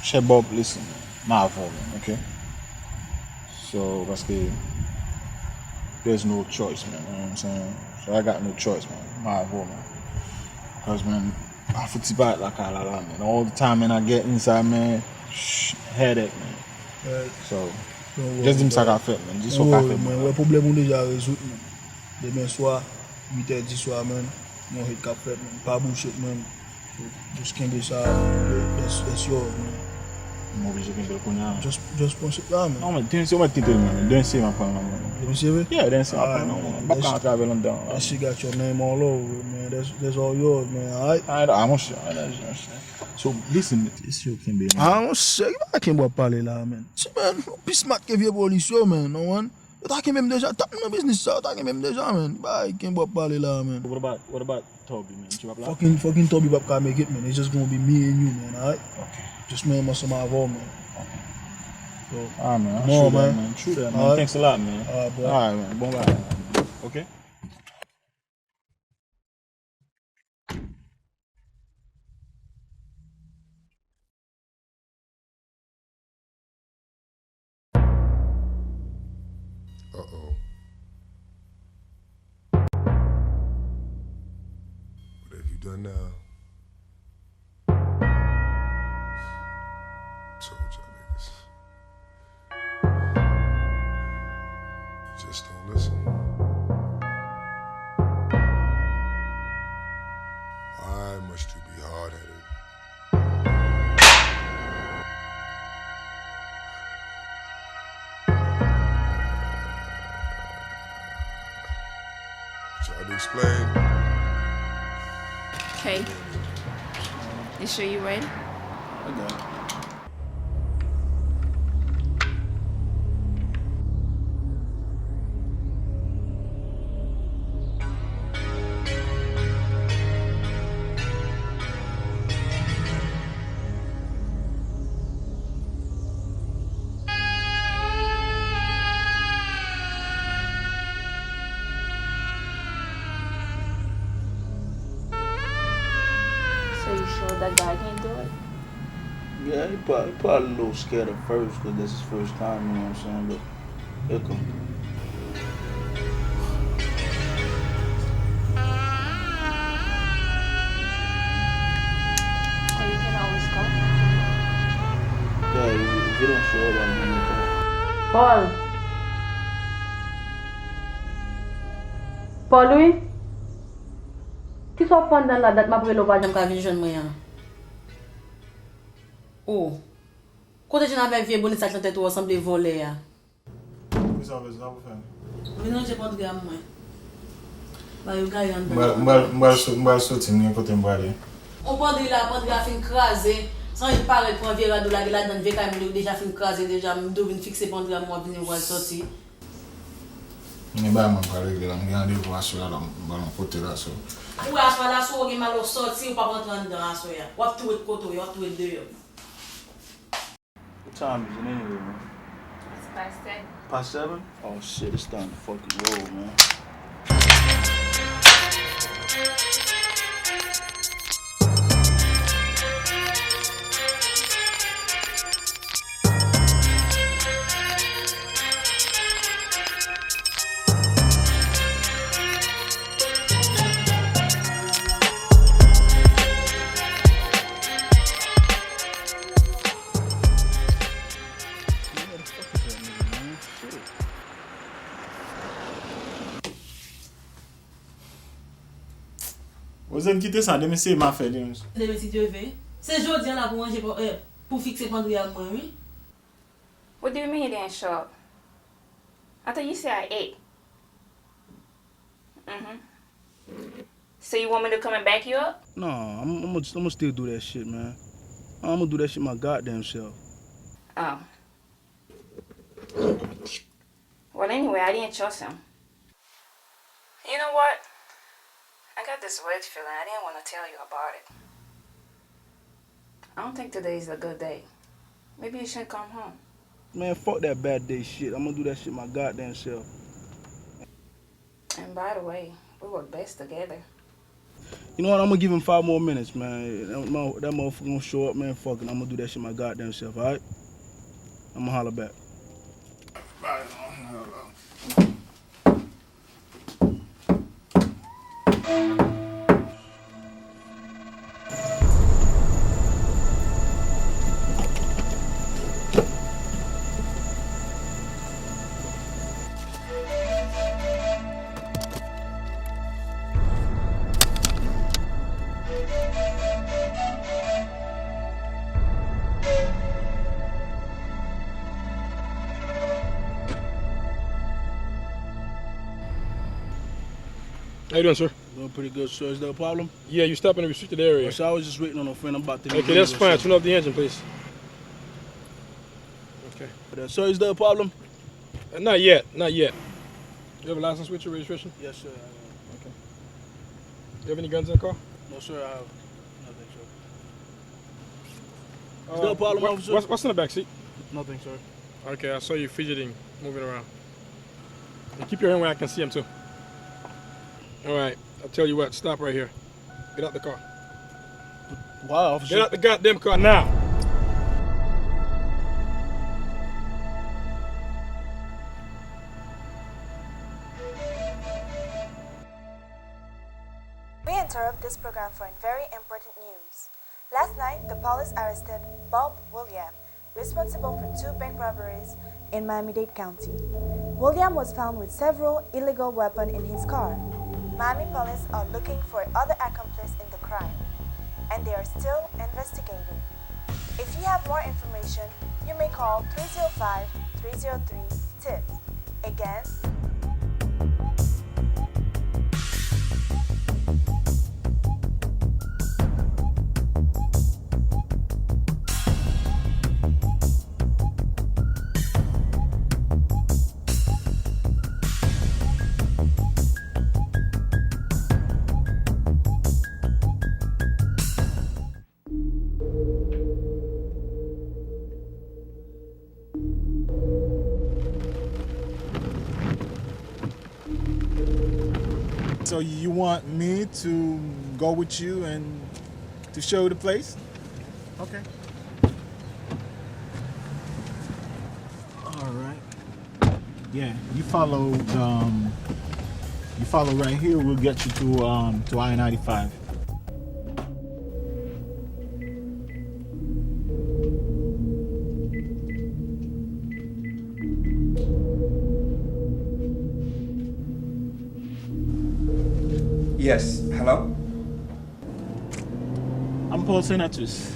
Chè Bob, listen, man. M avè w, man, ok? So, paske, there's no choice, man, you know what I'm saying? So, I got no choice, man. M avè w, man. Cause, man, pa fouti parèt lakay la, la, man. All the time, man, I get inside, man, shh, headache, man. So, just di m sa k ap fèt, man. Di sa w ka fè, man. Wè pwoblèm ou deja rezoud, man. Demen swa, uit è di swa, man. Gon hit k ap fèt, man. Pa bullshit, man. Just kenbe sa, that's, that's yours, man. M oblije kenbe l kounye a, man. Just, just pran shit la, man. Non, men, Denise, yo mèt kite l, man. Denise, m ap pran l nan men. Denise, vre? Yeah, Denise, m ap pran l nan men. M p ap ka antre avè l anndan, man. That shit got your name all over it, man. That's, that's all yours, man, alright? Alright, ah, monchè, alright, monchè. So, listen, Denise, yo kenbe, man. Ah, monchè, ki bagay kenbe w ap pale la, man? Ti, man, ou pi smart ke vye polis yo, man, non, man. Yo ta kenbe m deja, tap nan biznis sa, yo ta kenbe m deja, man. Bay, kenbe w ap pale la, man. What about, what about Toby, man? She p ap la? Fucking, fucking Toby p ap ka make it, man. It's just gonna be me and you, man, alright? Ok. Just mwen menm ansanm avè w, man. Ok. So, ah, man, true that, man. True that, man. Alright. Thanks a lot, man. Alright, bro. Alright, man. Bon bagay, man. Ok. Uh-oh. What have you done now? Told y'all niggas. You just don't listen. Why must you be hard-headed? Explain. Okay. You sure you ready? I got it. So you sure that guy can do it? Yeah, he probably, he probably a little scared at first because that's his first time, you know what I'm saying? But he'll come. Oh, you can always call. Yeah, if, if you don't show up, I'll give you a call. Paul. Paul, wi? Kisa w ap fè anndan la? Dat m ap rele w pa janm ka vin jwenn mwen an. Oh. Kote w jwenn avèk vye bonnet sa k nan tèt ou a, w sanble vòlè a? Kisa w vle, sa pou fè? Vin ranje pandri a mwen. Ba yo gaye anndan. M pral, m pral, m pral so-, m pral soti, m gen kote m prale. On pandri la, pandri a fin kraze. Sanble parèt pran vye rad ou lage ladan, vye kay moun yo deja fin kraze deja, m dwe vin fikse pandri a mwen, w ap vini, w pral soti. Gen bagay mwen pral regle la, m gen randevou aswè a la, m pral yon kote la, so. Ou wè aswè a la, si w gen mal w soti, ou p ap rantre anndan aswè a. W ap tou ret kote w ye, w ap tou ret deyò. What time is it anyway, man? It's past seven. Past seven? Oh shit, it's time to fucking roll, man. Ozen kite sa, demen se m a fè li menm. Demen si Dye ve. Se jodi a la pou ranje pou, eh, pou fikse pandri a mwen, wi. What do you mean you didn't show up? I thought you said I ate. Mm-hmm. So you want me to come and back you up? No, I'm, I'm gonna, I'm gonna still do that shit, man. I'm gonna do that shit my goddamn self. Oh. Well, anyway, I didn't trust him. You know what? I got this weird feeling. I didn't want to tell you about it. I don't think today is a good day. Maybe you should come home. Man, fuck that bad day shit. I'm gonna do that shit my goddamn self. And by the way, we work best together. You know what? I'm gonna give him five more minutes, man. That mo-, that motherfucker gonna show up, man. Fuck it, I'm gonna do that shit my goddamn self, alright? I'm gonna holler back. Bye. How you doing, sir? Doing pretty good, sir. Is there a problem? Yeah, you stop in a restricted area. Oh, sir, I was just waiting on a friend. I'm about to leave. Okay, that's fine. Turn off the engine, please. Okay. Sir, is there a problem? Uh, not yet, not yet. You have a license with you, registration? Yes, sir, I have. Okay. You have any guns in the car? No, sir, I have nothing, sir. Is there a problem, officer? What's, what's in the back seat? Nothing, sir. Okay, I saw you fidgeting, moving around. And keep your hand where I can see him too. All right, I tell you what, stop right here. Get out the car. Why, officer? Get out the goddamn car now. We interrupt this program for a very important news. Last night, the police arrested Bob William, responsible for two bank robberies in Miami-Dade County. William was found with several illegal weapons in his car. Miami police are looking for other accomplices in the crime, and they are still investigating. If you have more information, you may call three zero five, three zero three, tip. Again, So you want me to go with you and to show you the place? Okay. All right. Yeah, you follow the, um, you follow right here. We'll get you to, um, to I ninety-five. Yes, hello? I'm Paul Senatus.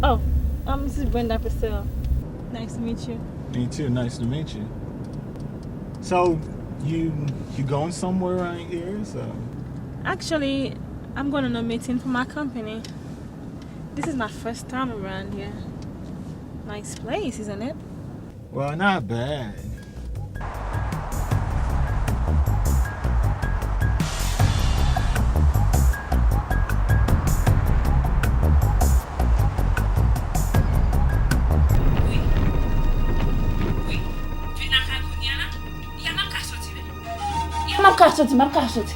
Oh, um, this is Brenda Purcell. Nice to meet you. Me too, nice to meet you. So, you you going somewhere around here? So, actually, I'm going on a meeting for my company. This is my first time around here. Nice place, isn't it? Well, not bad. Wi. Wi. Vin lakay kounye a la. Ya, m ap ka soti, men. Ya, m ap ka soti, m ap ka soti.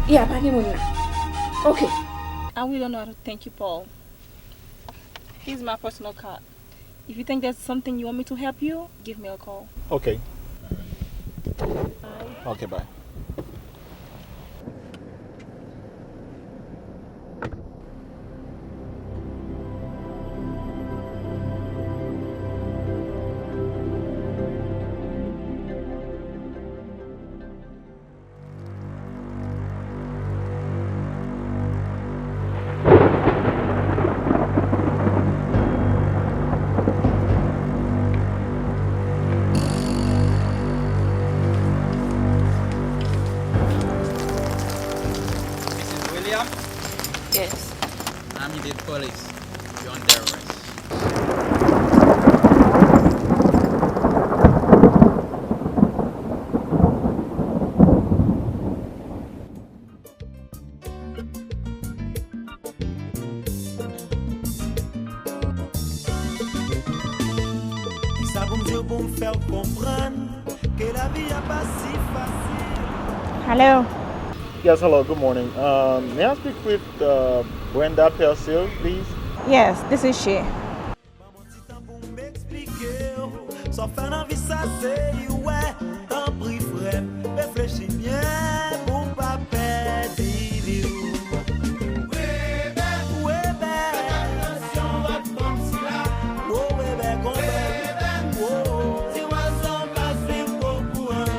Ya, pa gen moun la. Ok. I really don't know how to thank you, Paul. Here's my personal card. If you think there's something you want me to help you, give me a call. Okay. Bye. Okay, bye. Missus William? Yes. I'm in the police. You're under arrest. Kisa pou m di w pou m fè w konprann ke lavi a pa si fasil? Hello. Yes, hello, good morning. Um, may I speak with uh, Brenda Persil, please? Yes, this is she. Ban m yon ti tan pou m eksplike w. Sa w fè nan vi sa se li w wè. Tanpri frè m, reflechi byen pou w pa pèdi vi w. Webè, webè. Fè atansyon ak fanm sila. Wo, webè, konpè. Webè, wo. Ti wazon pa swiv koukouran.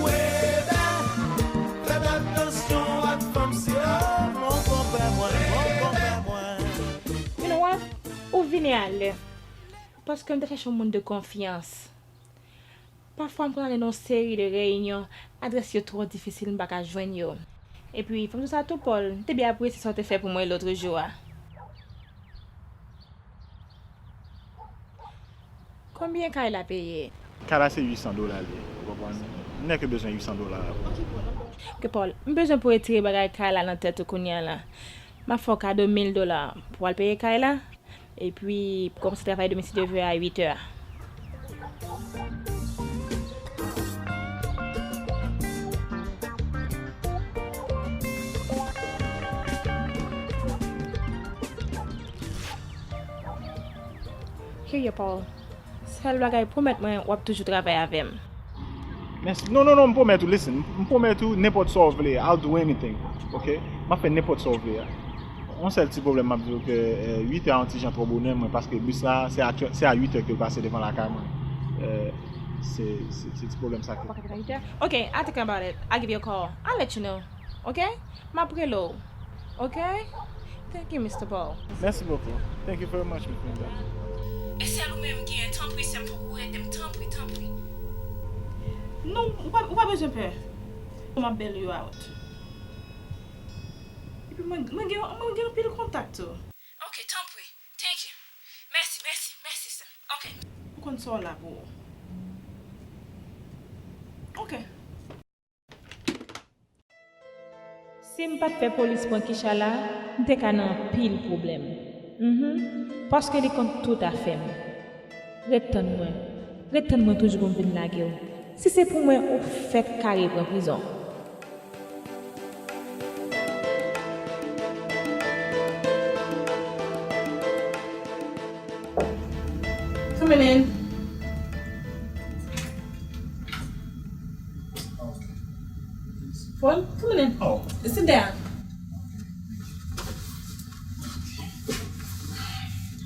Webè, fè atansyon ak fanm sila. Mon konpè mwen, mon konpè mwen. You know what? Ou vini alè. Paske m te chèche yon moun de konfyans. Pafwa m konn ale nan yon seri de reyinyon, adrès yo twò difisil, m pa ka jwenn yo. Epi, fò m di w sa tou, Paul, m te byen apresye sa w te fè pou mwen lòt jou a. Konbyen kay la peye? Kay la se uit san dola l ye, ou konprann? M nèke bezwen uit san dola. Ok, Paul, m bezwen pou w retire bagay kay la nan tèt ou kounye a la. M ap fè w kado mil dola pou w al peye kay la. Epi, pou kòmanse travay demen, si Dye vle, a uit è. Here you, Paul. Sèl bagay, pwomèt mwen w ap toujou travay avè m. Mèsi. Non, non, non, m pwomèt ou, listen, m, m pwomèt ou nenpòt sa w vle, I'll do anything, ok? M ap fè nenpòt sa w vle a. Yon sèl ti pwoblèm m ap di w ke, eh, uit è a yon ti jan twò bonè mwen, paske bis la, se a, se a uit è ke l pase devan lakay mwen. Eh, se, se, se ti pwoblèm sa ke... Ok, I'll think about it. I'll give you a call. I'll let you know. Ok? M ap rele w. Ok? Thank you, Mister Paul. Mèsi bokou. Thank you very much, Miss Linda. E sèl ou menm genyen, tanpri, sè m, fòk ou ede m, tanpri, tanpri. Non, ou pa, ou pa bezwen pè. M ap bail you out. Epi mwen, mwen gen, mwen gen anpil kontak tou. Ok, tanpri. Thank you. Mèsi, mèsi, mèsi, sè. Ok. Ou konn sa w la pou ou. Ok. Si m pa t fè polis pran Kisha la, m te ka nan anpil pwoblèm. Mhm. Paske li konn tout afè m. Ret tann mwen. Ret tann mwen toujou pou m vin lage w. Si se pou mwen, ou fèk kare pran prizon. Coming in. Paul, coming in. Oh. Sit down.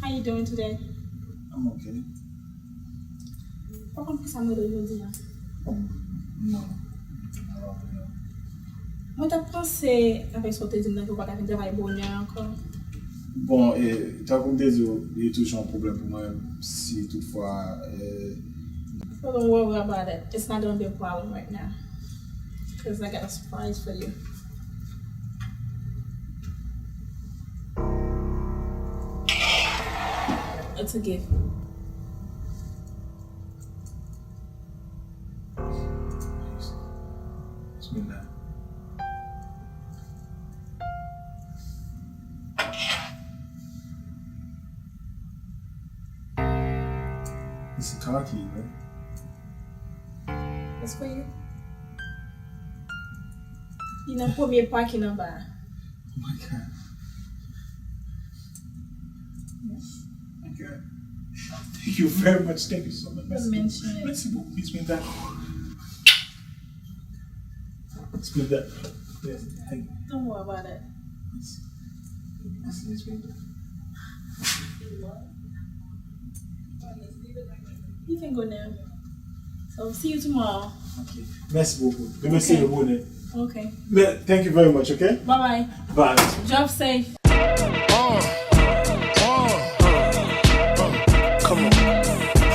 How you doing today? I'm okay. Pa konn poukisa m rele w jodi a. Non. Mwen t ap panse, avèk sa w te di m nan, ke w pa ka vin travay bonè ankò. Bon, e, tankou m te di w, li toujou yon pwoblèm pou mwen si toutfwa, e, So don't worry about it. It's not gonna be a problem right now. 'Cause I got a surprise for you. It's a gift. Bismillah. It's a car key, right? That's for you. Li nan premye pakin anba a. Oh my God. Yes. Okay. Thank you very much. Thank you so much. Don't mention it. Merci beaucoup, Miss Minda. Miss Minda. Yes, thank you. Don't worry about it. Merci. Merci, Miss Minda. You can go now. So, see you tomorrow. Ok. Mèsi bokou. Demen se le bonè. Ok. Men, thank you very much, ok? Bye bye. Bye. Drive safe. Uh, uh, uh, come on.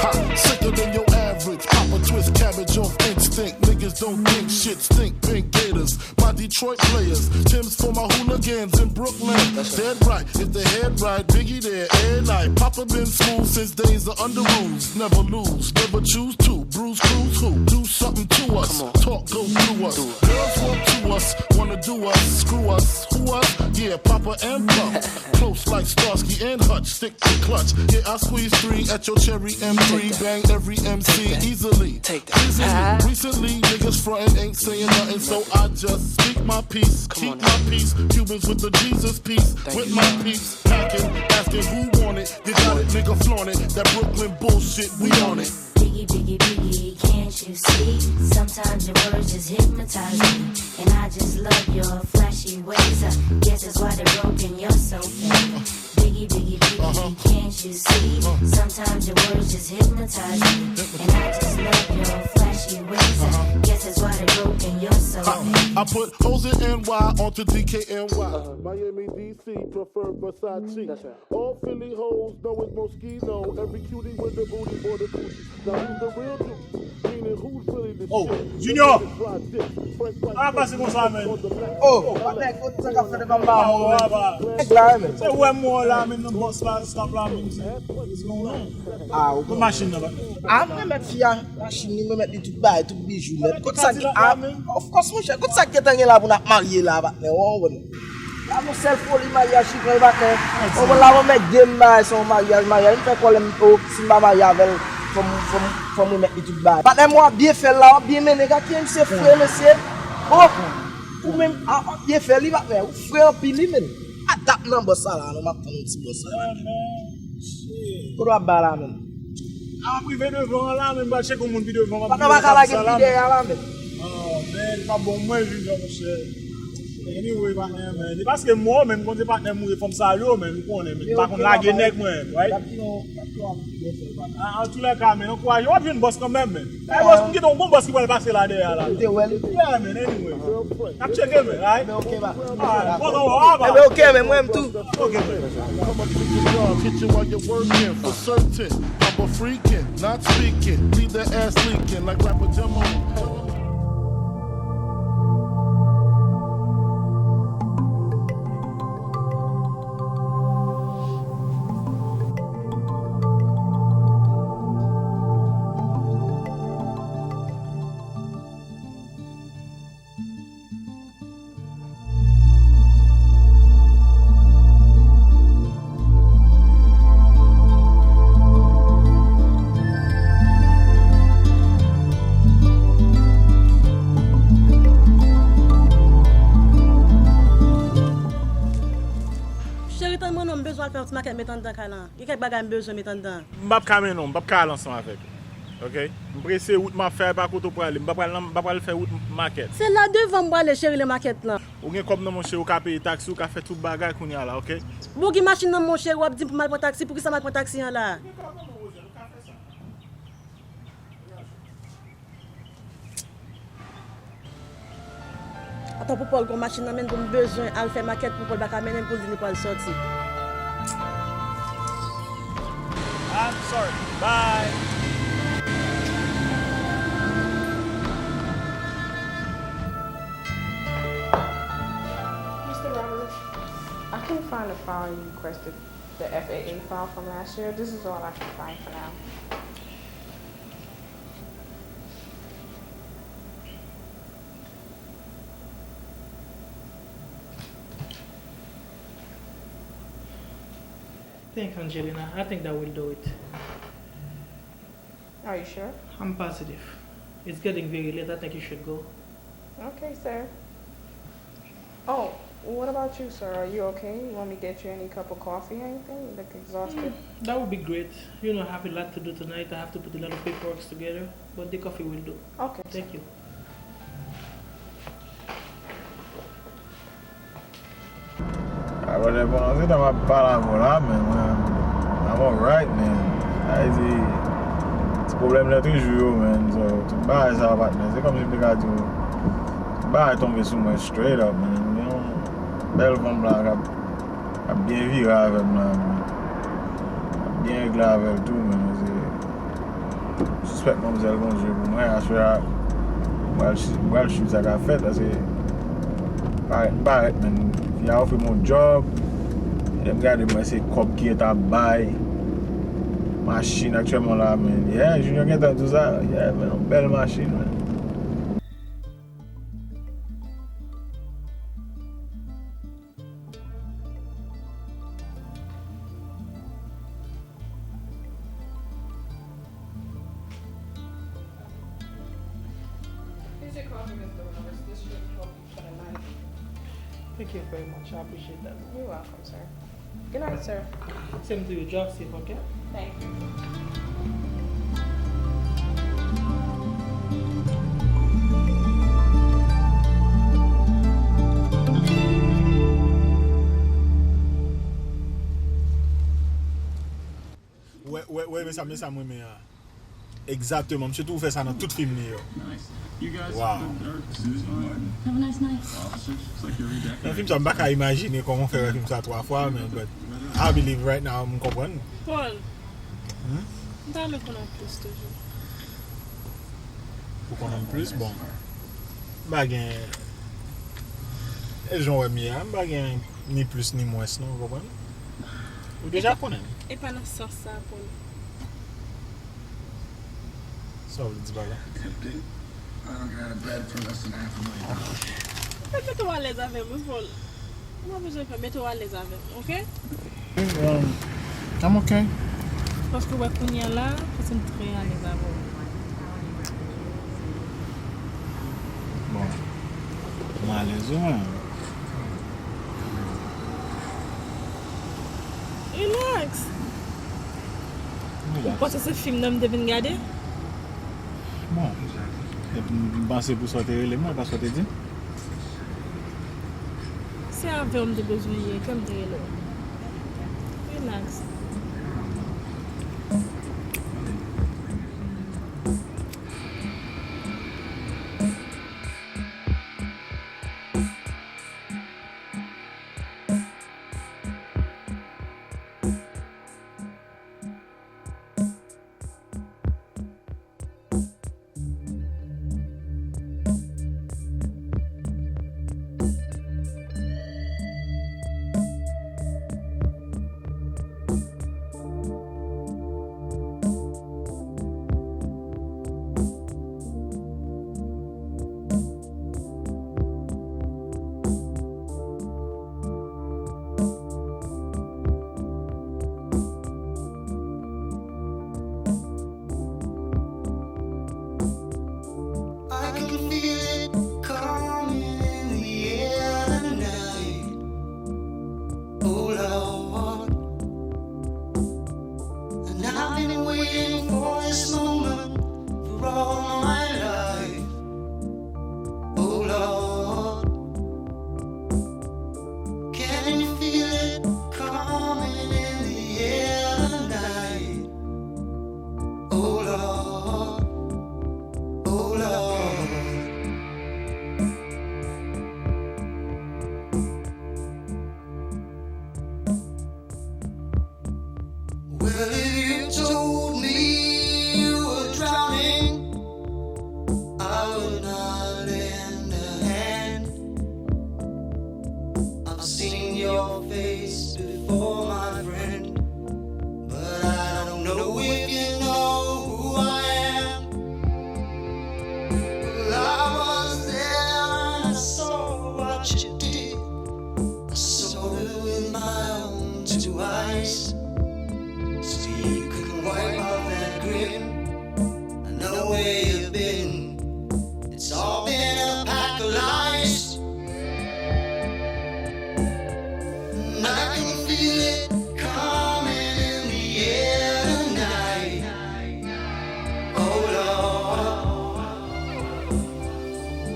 Ha, sicker than your average. Pop a twist, cabbage off instinct. Niggas don't think shit, stink pink gators. My Detroit players, Tim's for my hooligans in Brooklyn. Dead right, if they head right, Biggie there, air night. Papa been smooth since days of under rules. Never lose, never choose to. Bruise, cruise who? Do something to us. Talk, go through us. Girls want to us, wanna do us, screw us, who us? Yeah, Papa and Pump. Close like Starsky and Hutch, stick to clutch. Yeah, I squeeze three at your cherry M three. Bang every M C easily. Easily. Recently, niggas frontin' ain't saying nothing, so I just speak my peace, keep my peace. Cubans with the Jesus peace, with my peace. Packing, asking who want it. You got it, nigga, flaunt it. That Brooklyn bullshit, we on it. Biggie, biggie, biggie, can't you see? Sometimes your words just hypnotize me. And I just love your flashy ways. I guess that's why they're broken, you're so fake. Biggie, biggie, biggie, can't you see? Sometimes your words just hypnotize me. And I just love your flashy ways. I guess that's why they're broken, you're so fake. I put hoes in N Y onto D K N Y. Miami, D C, prefer Versace. All Philly hoes know it's Moschino. Every cutie with the booty for the coochie. Now who's the real dude? Meaning who's really the shit? Oh, Junior! Ala pase konsa, men. Oh, patnè, kote sa k ap fè devan m ba mwen, men? Nèg la, men. Se wè m wè w la, men, nan bòs la, stop la, men. Ah, ok. Machin nan, patnè. Ah, m remèt fi a machin li, m remèt li tout bagay, tout bijou, nèt. Kote sa ki, ah, of course, monchè, kote sa ki gentan gen la pou n ap marye la, patnè? Ou konprann? La, yon sèl foli maryaj ki pran l, patnè. Ou konprann la, yon mèt de m bagay, se yon maryaj, maryaj. M fè kòlè m, oh, si m pa marye avè l, fò m, fò m, fò m remèt li tout bagay. Patnè, m w ap byen fè l la, w ap byen mennen, gad kijan misye fre, mesye. Oh, ou menm, a, w ap byen fè li, patnè. Ou fre anpil, wi, menn. A dat nan bòs sa la, non, m ap tann yon ti bòs sa la. Kote w ap bay la, menn? A, m ap rive devan an la, men m pral tcheke yon moun pi devan, m ap vire sa la, men. Patnè, pa ka lage m pi dèyè a la, men. Ah, men, li pa bon mwen, Junior, monchè. Anyway, patnè, men. E paske m wè w, men, m konn se patnè m ye, fò m salye w, men, ou konnen, men. M pa konn lage nèg mwen, right? Ah, antoulèka, men, ankouraje w, w ap jwenn bòs kanmenm, men. Ey, bòs, m gen yon bon bòs ki pral pase la dèyè a la. Ou te wè li? Yeah, man, anyway. N ap tcheke, man, right? Ebyen, ok, ba. Alright, kontan wè w, bye. Ebyen, ok, men mwen menm tou. Ok, man. Come up to the bar, kitchen while you're working for certain. Papa freaking, not speaking. Leave that ass leaking like rapper Demo. Cheri, tann mwen non, m bezwen al fè yon ti makèt met anndan kay lan. Gen kèk bagay m bezwen met anndan. M p ap ka mennen w, m p ap ka al ansanm avèk ou. Oke? M prese, wout m ap fè, pa kote w prale. M pa pral nan, m pa pral fè wout makèt. Se la devan m prale, cheri, le makèt lan. Ou gen kòb nan men w, cheri, ou ka peye taksi, ou ka fè tout bagay kounye a la, oke? Bon, gen machin nan men w, cheri, w ap di m pou m al pran taksi, poukisa m al pran taksi an la? Atan pou Pòl gon machin nan men l pou m bezwen al fè makèt pou Pòl pa ka mennen m pou l di li pral sòti. I'm sorry. Bye. Mister Robert, I couldn't find the file you requested, the F A A file from last year. This is all I can find for now. Thanks, Angelina. I think that will do it. Are you sure? I'm positive. It's getting very late. I think you should go. Okay, sir. Oh, what about you, sir? Are you okay? You want me to get you any cup of coffee or anything? You look exhausted. Mm, that would be great. You know, I have a lot to do tonight. I have to put a lot of paperwork together, but the coffee will do. Okay, sir. Thank you. Ah, brother, bon, se tan m ap pale avè w la, men mwen, I'm alright, man. Sa vle di, ti pwoblèm nan toujou yo, man. So, tout bagay sa, patnè, se kòmsi m te ka di w, tout bagay tonbe sou mwen straight up, man. Yon bèl fanm la k ap, k ap byen vire avè m la, man. K ap byen regle avè l tou, man. Se, M sispèk manmzèl gon zye pou mwen, aswè a, m pral swiv, m pral swiv sa k ap fèt, paske m parèt, m parèt, man. Fi a ofri m yon djòb, lè m gade, m wè se kòb ki gentan ap bay, machin aktyèlman la, man. Yeah, Junior gentan di w sa, yeah, man, yon bèl machin, man. Here's your coffee, Mister Roberts. This should help you for the night. Thank you very much. I appreciate that. You're welcome, sir. Good night, sir. Same to you. Drive safe, okay? Thank you. Wè, wè, wè, men sa, men sa mwen renmen an. Egzakteman, misye toujou fè sa nan tout fim li yo. Wow. Have a nice night. Nan fim sa, m pa ka imajine kòman w fè wè fim sa twa fwa, men, but I believe right now, m konprann. Paul, hmm? M ta renmen konnen plis toujou. Pou konnen m plis, bon. M pa gen, e jan w wè m ye a, m pa gen ni plis ni mwens non, w konprann? Ou deja konnen m. E pa nan sans sa, Paul. Sa w vle di pa la? Tempting. I don't got a bed for less than half a million dollars. Fè mete w alèz avè m, wi, Paul. Ou pa bezwen fè, mete w alèz avè m, oke? Um, I'm okay. Paske w wè kounye a la, m santi m trè alèz avè w. Bon. M alèz wi, mwen. Relax. Ou panse se fim nan m te vin gade? Bon, epi m panse pou sa w te rele m, pa sa w te di. Se avè w m te bezwen ye, ke m te rele w. Relax. to ice. So you can wipe off that grin. I know where you've been. It's all been a pack of lies. And I can feel it coming in the air tonight. Oh Lord.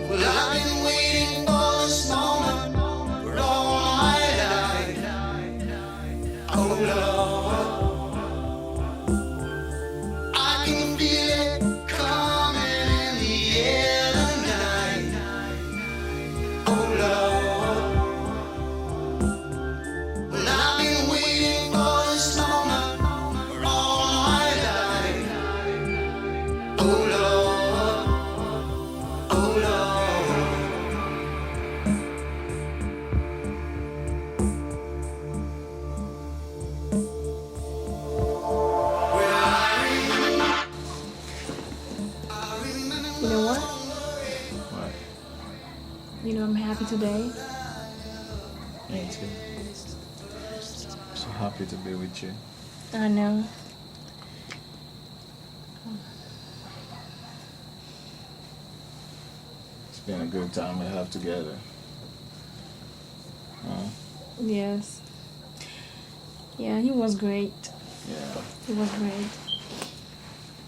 Well, I've been waiting for this moment for all my life. Oh Lord, I can feel it coming in the air tonight. Oh Lord, well, I've been waiting for this moment for all my life. Oh Lord, oh Lord. You know what? What? You know I'm happy today. Me too. So happy to be with you. I know. It's been a good time we have together. Huh? Yes. Yeah, he was great. Yeah, He was great.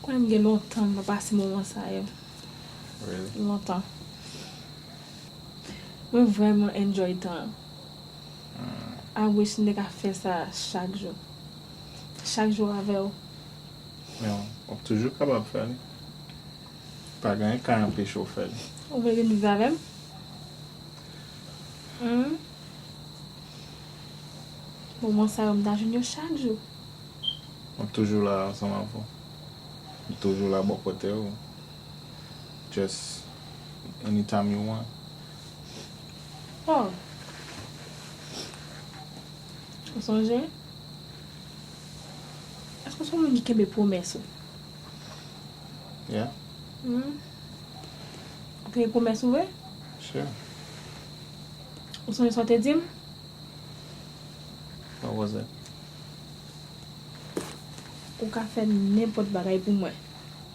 Konnen m gen lontan m pa pase moman sa yo. Really? Lontan. Mwen vrèman enjoy tan an. Mm. I wish m te ka fè sa chak jou. Chak jou avè w. Men w ap toujou kapab fè li. Pa gen anyen k ka anpeche w fè li. Ou vle vin viv avè m? Hmm? Moman sa yo m ta jwenn yo chak jou. M ap toujou la ansanm avè w. M toujou la bò kote w. Just anytime you want. Oh. Ou sonje? Èske w se yon moun ki kenbe pwomès ou? Yeah, Hmm? Ou kenbe pwomès ou vre? Sure. Ou sonje sa w te di m? What was it? Ou ka fè nenpòt bagay pou mwen.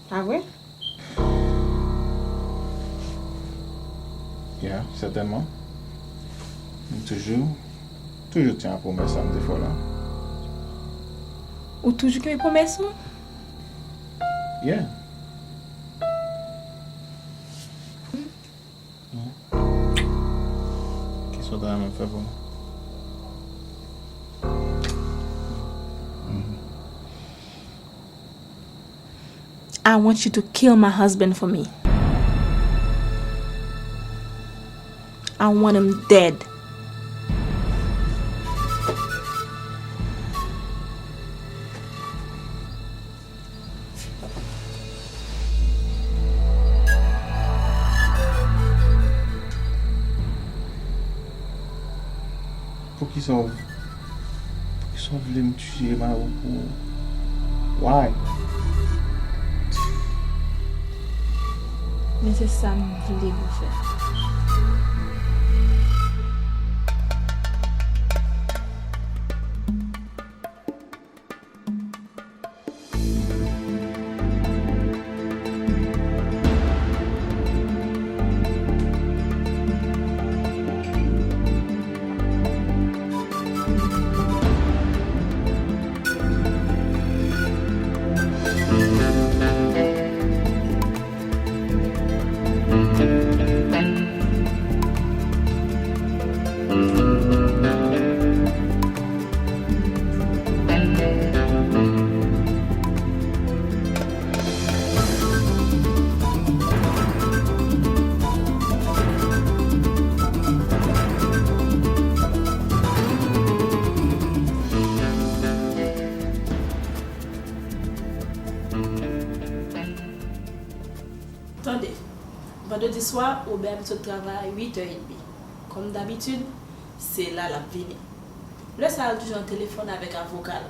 Pa vre? Yeah, sètènman. M toujou, toujou tyen a pwomès sa m te fè w la. Ou toujou kenbe pwomès ou? Yeah. Kisa w ta renmen fè pou mwen? I want you to kill my husband for me. I want him dead. Poukisa w, poukisa w vle m tiye mari w pou ou? Why? Men se sa m vle pou fè. Tande, vandredi swa, Obè ap sot travay uit è edmi. Kòm dabitid, se la l ap vini. Lè sa a, l toujou nan telefòn avèk avoka l.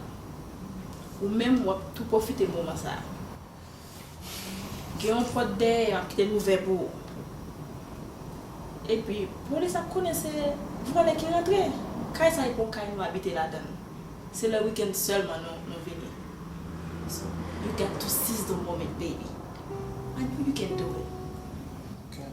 Ou menm, w ap tou pwofite moman sa a. Gen yon pòt dèyè y ap kite l ouvè pou ou. Epi, polis ap konnen se vòlè ki rantre. Kay sa a se pou yon kay nou abite ladan l. Se lè weekend sèlman nou, nou vini. So, you got to seize the moment, baby. I know you can do it. Okay.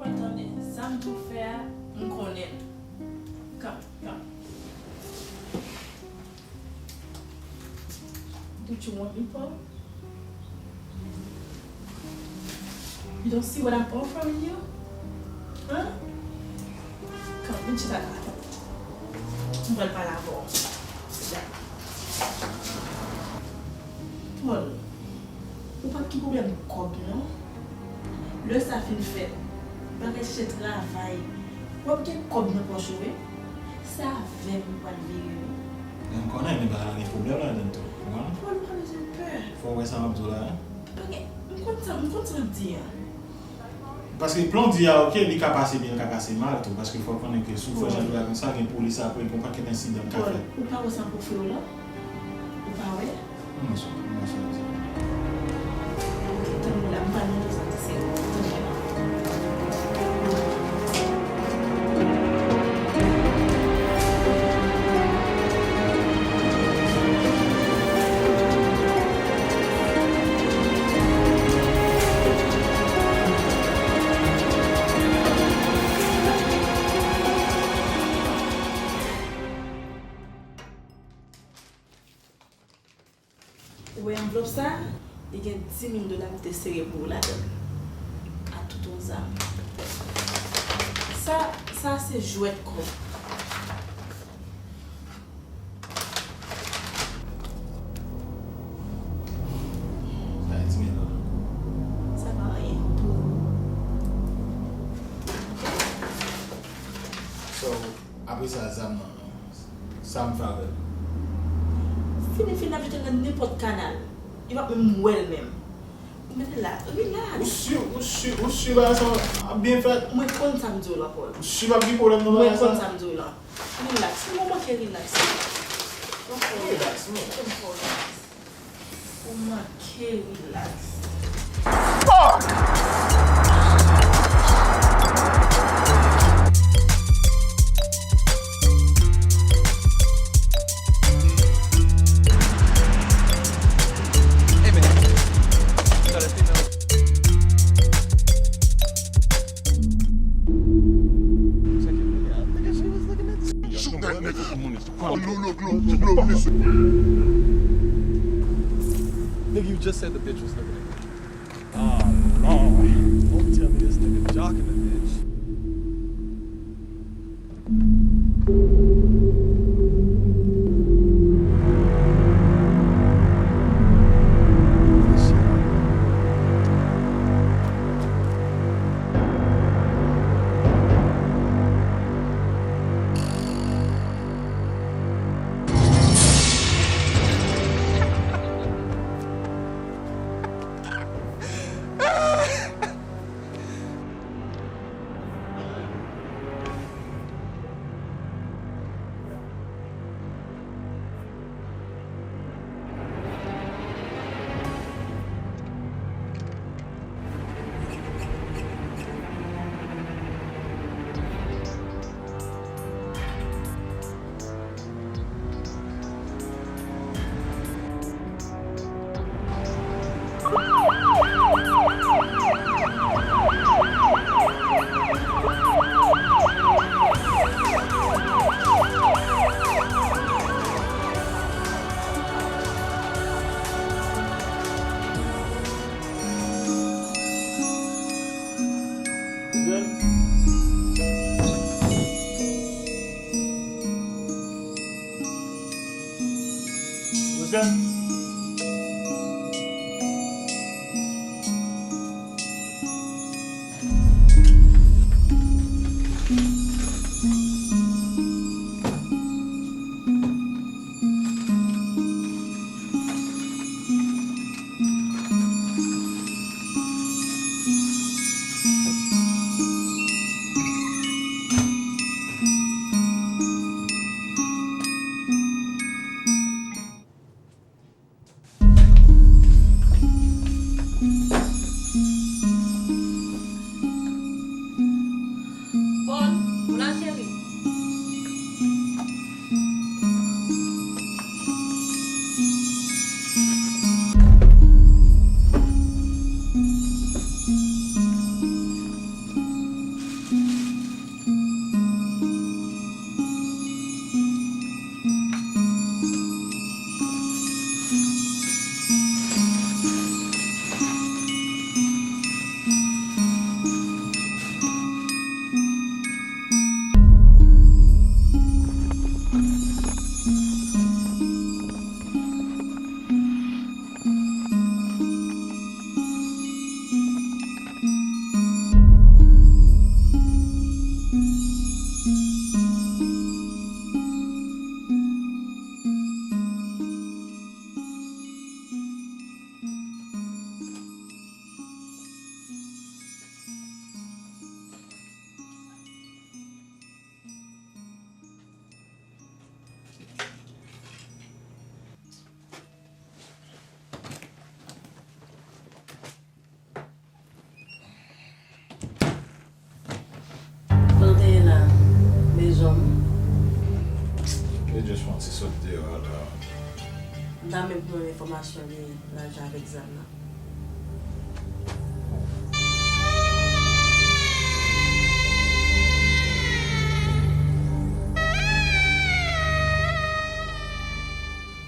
Pral tande, sa m tou fè a, m konnen l. Come, come. Don't you want me, Paul? You don't see what I'm offering you? Huh? Come, vin chita la. M pral pale avè w. Sit down. Paul, ou p ap gen pwoblèm kòb non. Lè sa fin fèt, w al chèche travay. W ap gen kòb nan pòch ou wi. Se avè m ou pral vire wi. Men m konnen, men bagay la gen pwoblèm ladan l tou. Ou konprann? Paul, ou pa bezwen pè. Fò w wè sa m ap di w la, wi. Pa gen, m konn sa, m konn sa m ap di a. Paske plan w di a, oke, li ka pase byen, li ka pase mal tou. Paske fò w konnen ke si w fè jan de bagay konsa, gen polis apre, gen yon pakèt ensidan k ka fèt. Paul, ou pa wè sa m ofri w la? Ou pa wè? Mwen sou, mwen sou, mwen sou. Tann mwen la, m pa nan rezon ti seri. Tann mwen la. Ou wè anvlòp sa a? Li gen dis mil dola m te sere pou ou ladan l. A tout yon zam. Sa, sa se jwèt kòb. Sa dis mil dola. Sa pa anyen pou ou. So, apre sa, zam nan. Sa m fè avè l? Fini, fini ap jete l nan nenpòt kanal. Yo p ap menm wè l menm. Ou mete l la, relax. Ou si, ou si, ou si bagay sa ap byen fèt? Mwen konn sa m di w la, Paul. Ou si p ap gen pwoblèm nan bagay sa? Mwen konn sa m di w la. Relax. Ou manke relax. Relax, non. Kite m fè w relax. Ou manke relax. Fuck! Hey, man. You know that female? Shoot that nigga. Nigga, you just said the bitch was looking at me. Oh, Lord. Don't tell me this nigga jocking the bitch. Just fè yon ti sot deyò la. M ta renmen pou mwen enfòmasyon li lajan avèk zam nan.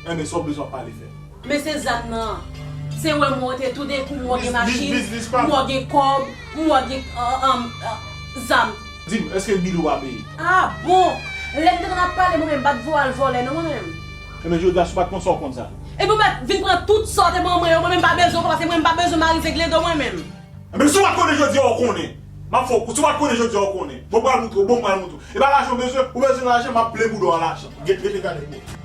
Enben, sa w bezwen ap pale fè. Men se zam nan. Se wè mwen te toudenkou, mwen gen machin, mwen gen kòb, mwen gen, euh, euh, euh, zam. Di m, èske bil ou pa peye? Ah bon! Lè m te konn ap pale, mwen menm, m pa t voye al vòlè, non, mwen menm. Enben, jodi a, si w pa t konn sa, w konn sa. Epi w mèt vin pran tout sa w te ban mwen yo, mwen menm, m pa bezwen w, paske mwen menm, m pa bezwen mari ze glendo, mwen menm. Enben, si w pa t konnen jodi a, w konnen. M ap fè w, si w pa t konnen jodi a, w konnen. Bon, m pral moutre w, bon, m pral moutre w. E pa lajan w bezwen, ou bezwen lajan, m ap plen bouda w a lajan. Gete, gete, gade, bon.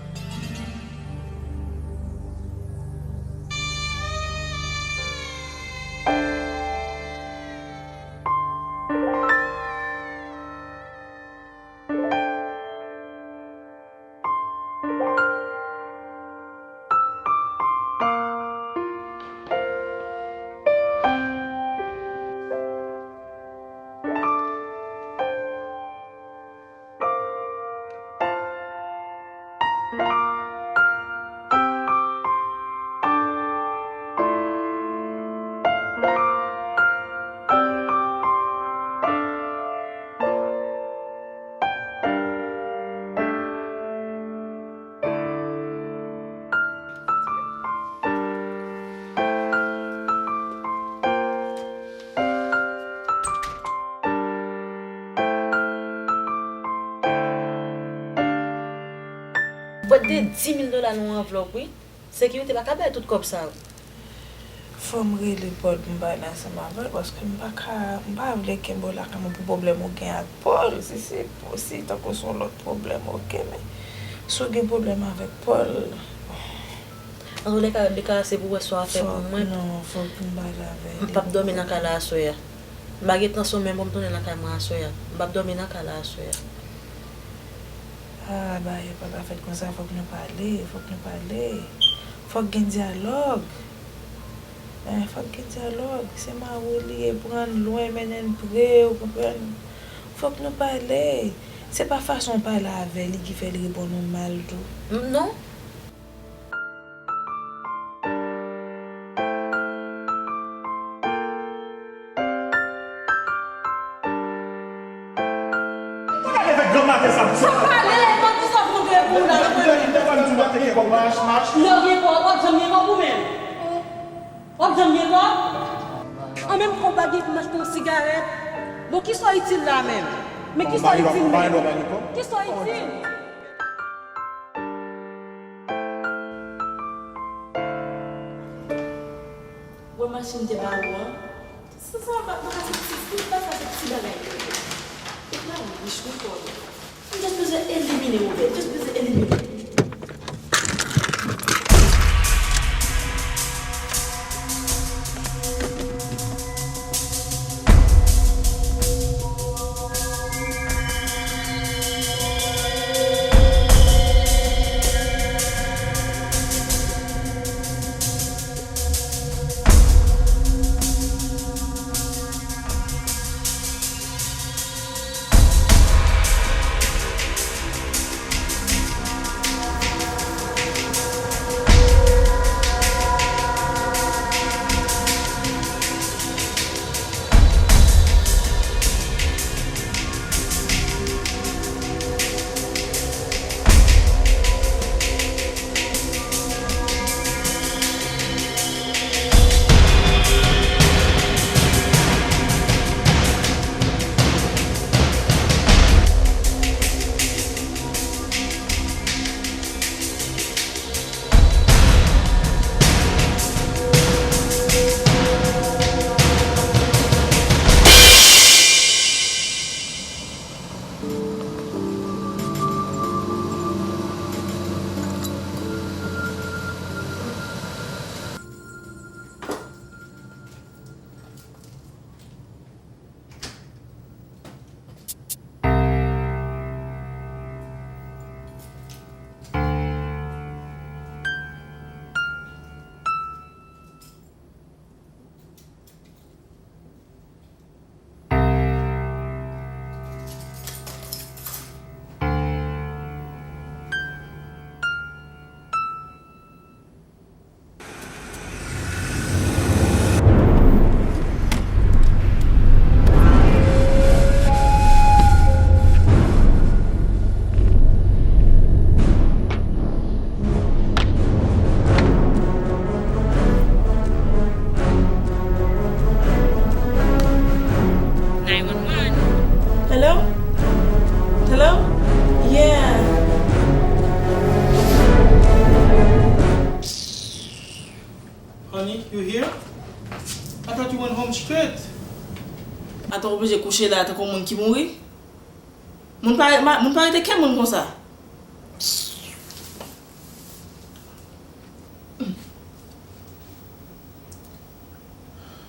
Bwèt de dis mil dola nan yon anvlòp, wi. Sekirite pa ka bay tout kòb sa yo. Fò m rele Paul pou m pale ansanm avè l, paske m pa ka, m pa vle kenbe w lakay mwen pou pwoblèm ou gen ak Paul. Si se, si tankou se yon lòt pwoblèm, oke, men si w gen pwoblèm avèk Paul, antoulèka, Rebecca, se pou w wè sa w ap fè pou mwen. Non, fòk m pale avè l. M p ap dòmi nan kay la aswè a. M pa gen tan sonmen pou m tounen nan kay mwen aswè a. M p ap dòmi nan kay la aswè a. Ah, bagay yo pa ka fèt konsa, fòk nou pale, fòk nou pale. Fòk gen dyalòg. Eh, fòk gen dyalòg. Se mari w li ye, pran l lwen, mennen l pre, ou konprann? Fòk nou pale. Se pa fason w pale avè li ki fè l reponn ou mal tou. M, non. Gade avèk granmaten sa, sa pale, mwen di sa pou mwen pou la. Lè w gen kòb, w ap janm gen kòb ou menm. W ap janm gen kòb? An menm konba gen pou m achte yon sigarèt. Bon, kisa w itil la menm? Men kisa w itil menm? Kisa w itil? Wè machin te ba ou an? Sa, sa pa, pa ka se ti, se pa sa, se ti bagay. Ou pa rich, wi, kòb. M just bezwen elimine Robert, just bezwen elimine. You here? I thought you went home straight. Atò w oblije kouche la tankou moun ki mouri? Moun pa, ma- moun pa rete kenn moun konsa.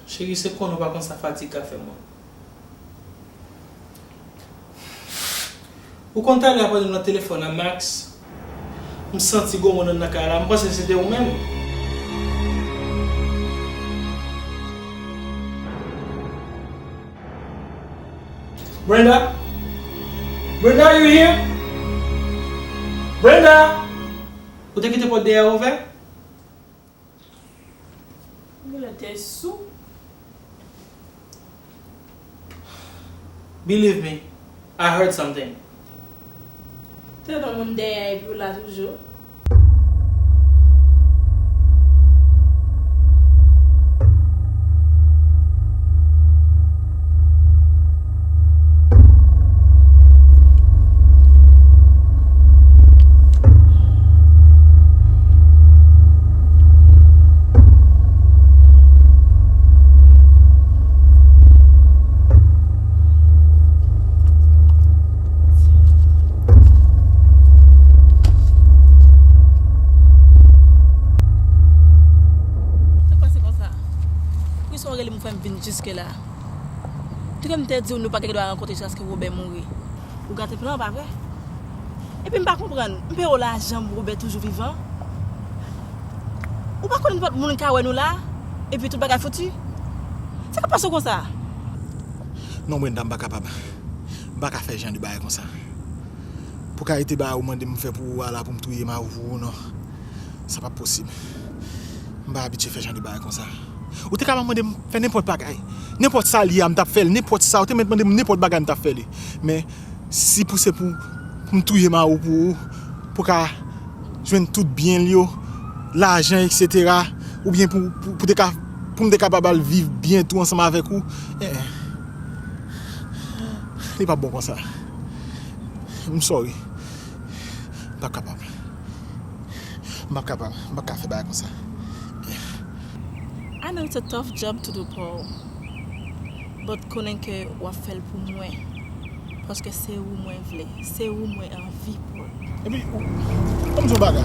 Cheri, se konnen w pa konn sa fatig ka fè moun. Ou konn talè a pandan m nan telefòn a Max, m santi gwo moun anndan kay la, m panse se te ou menm. Brenda? Brenda, you here? Brenda? Ou te kite pòt dèyè a ouvè? Genlè te sou. Believe me, I heard something. Te nan moun dèyè epi w la toujou. Sa k pase konsa? Poukisa w rele m fè m vin jiske la? Touke m te di w nou pa gen dwa rankontre jiskaske Wobè mouri. Ou gate plan an, pa vre? Epi m pa konprann, m peye w lajan, Wobè toujou vivan. Ou pa konnen nenpòt moun ka wè nou la, epi tout bagay fouti. Sa k ap pase w konsa? Non, Brenda, m pa kapab. M pa ka fè jan de bagay konsa. Pou kalite bagay ou mande m fè pou ou a la, pou m touye mari w pou ou, non. Sa p ap posib. M pa abitye fè jan de bagay konsa. Ou te kapab mande m fè nenpòt bagay. Nenpòt sa l ye a, m t ap fè l. Nenpòt sa, ou te mèt mande m nenpòt bagay, m t ap fè li. Men, si pou se pou, pou m touye mari w pou ou, pou ka jwenn tout byen l yo, lajan, etsetera, oubyen pou, pou, pou te ka, pou m te kapab al viv byen tou ansanm avèk ou, eh, eh. Li p ap bon konsa. M sorry. M p ap kapab. M p ap kapab. M p ap ka fè bagay konsa. I know it's a tough job to do, Paul. But konnen ke w ap fè l pou mwen. Paske se ou mwen vle. Se ou mwen anvi, Paul. Epi, ou, ban m di w yon bagay.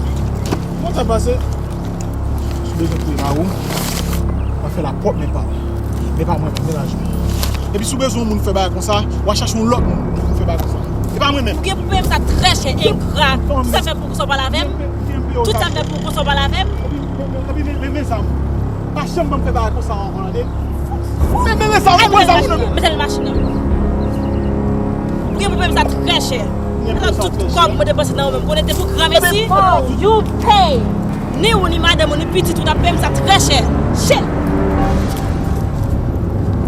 Kòman sa pase? Si w bezwen touye mari w, w a fè l a pwòp men pa w. Men pa mwen, men laj mwen. Epi si w bezwen yon moun fè bagay konsa, w a chache yon lòt moun pou fè bagay konsa. E pa mwen menm. Ou gen pou peye m sa trè chè, engra. Tout sa fè pou konsa w pale avè m. Tout sa fè pou konsa w pale avè m. Epi, men, men, men, men, men zam. Pa janm ban m fè bagay konsa ankò, tande? Men, men, men sa, ou pran zam ou nan men. Mete l machin nan. Ou gen pou peye m sa trè chè. Atò tout kòb mwen depanse nan ou menm, konnen te pou granmesi. Oh, you pay. Ni ou, ni madanm ou, ni pitit ou t ap peye m sa trè chè. Shit!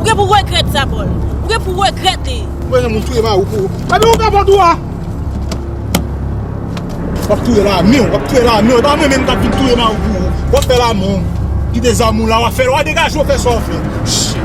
Ou gen pou regrèt sa, Paul. Ou gen pou regrèt li. Ou bezwen moun touye mari w pou ou. Epi ou pran pòt ou a. W ap touye l a men w, w ap touye l a men w. E pa mwen menm k ap vin touye mari w pou ou. W ap fè l a men w. Kite zam ou la, w ap fè l. W a degaje w, fè sa w vle. Shit.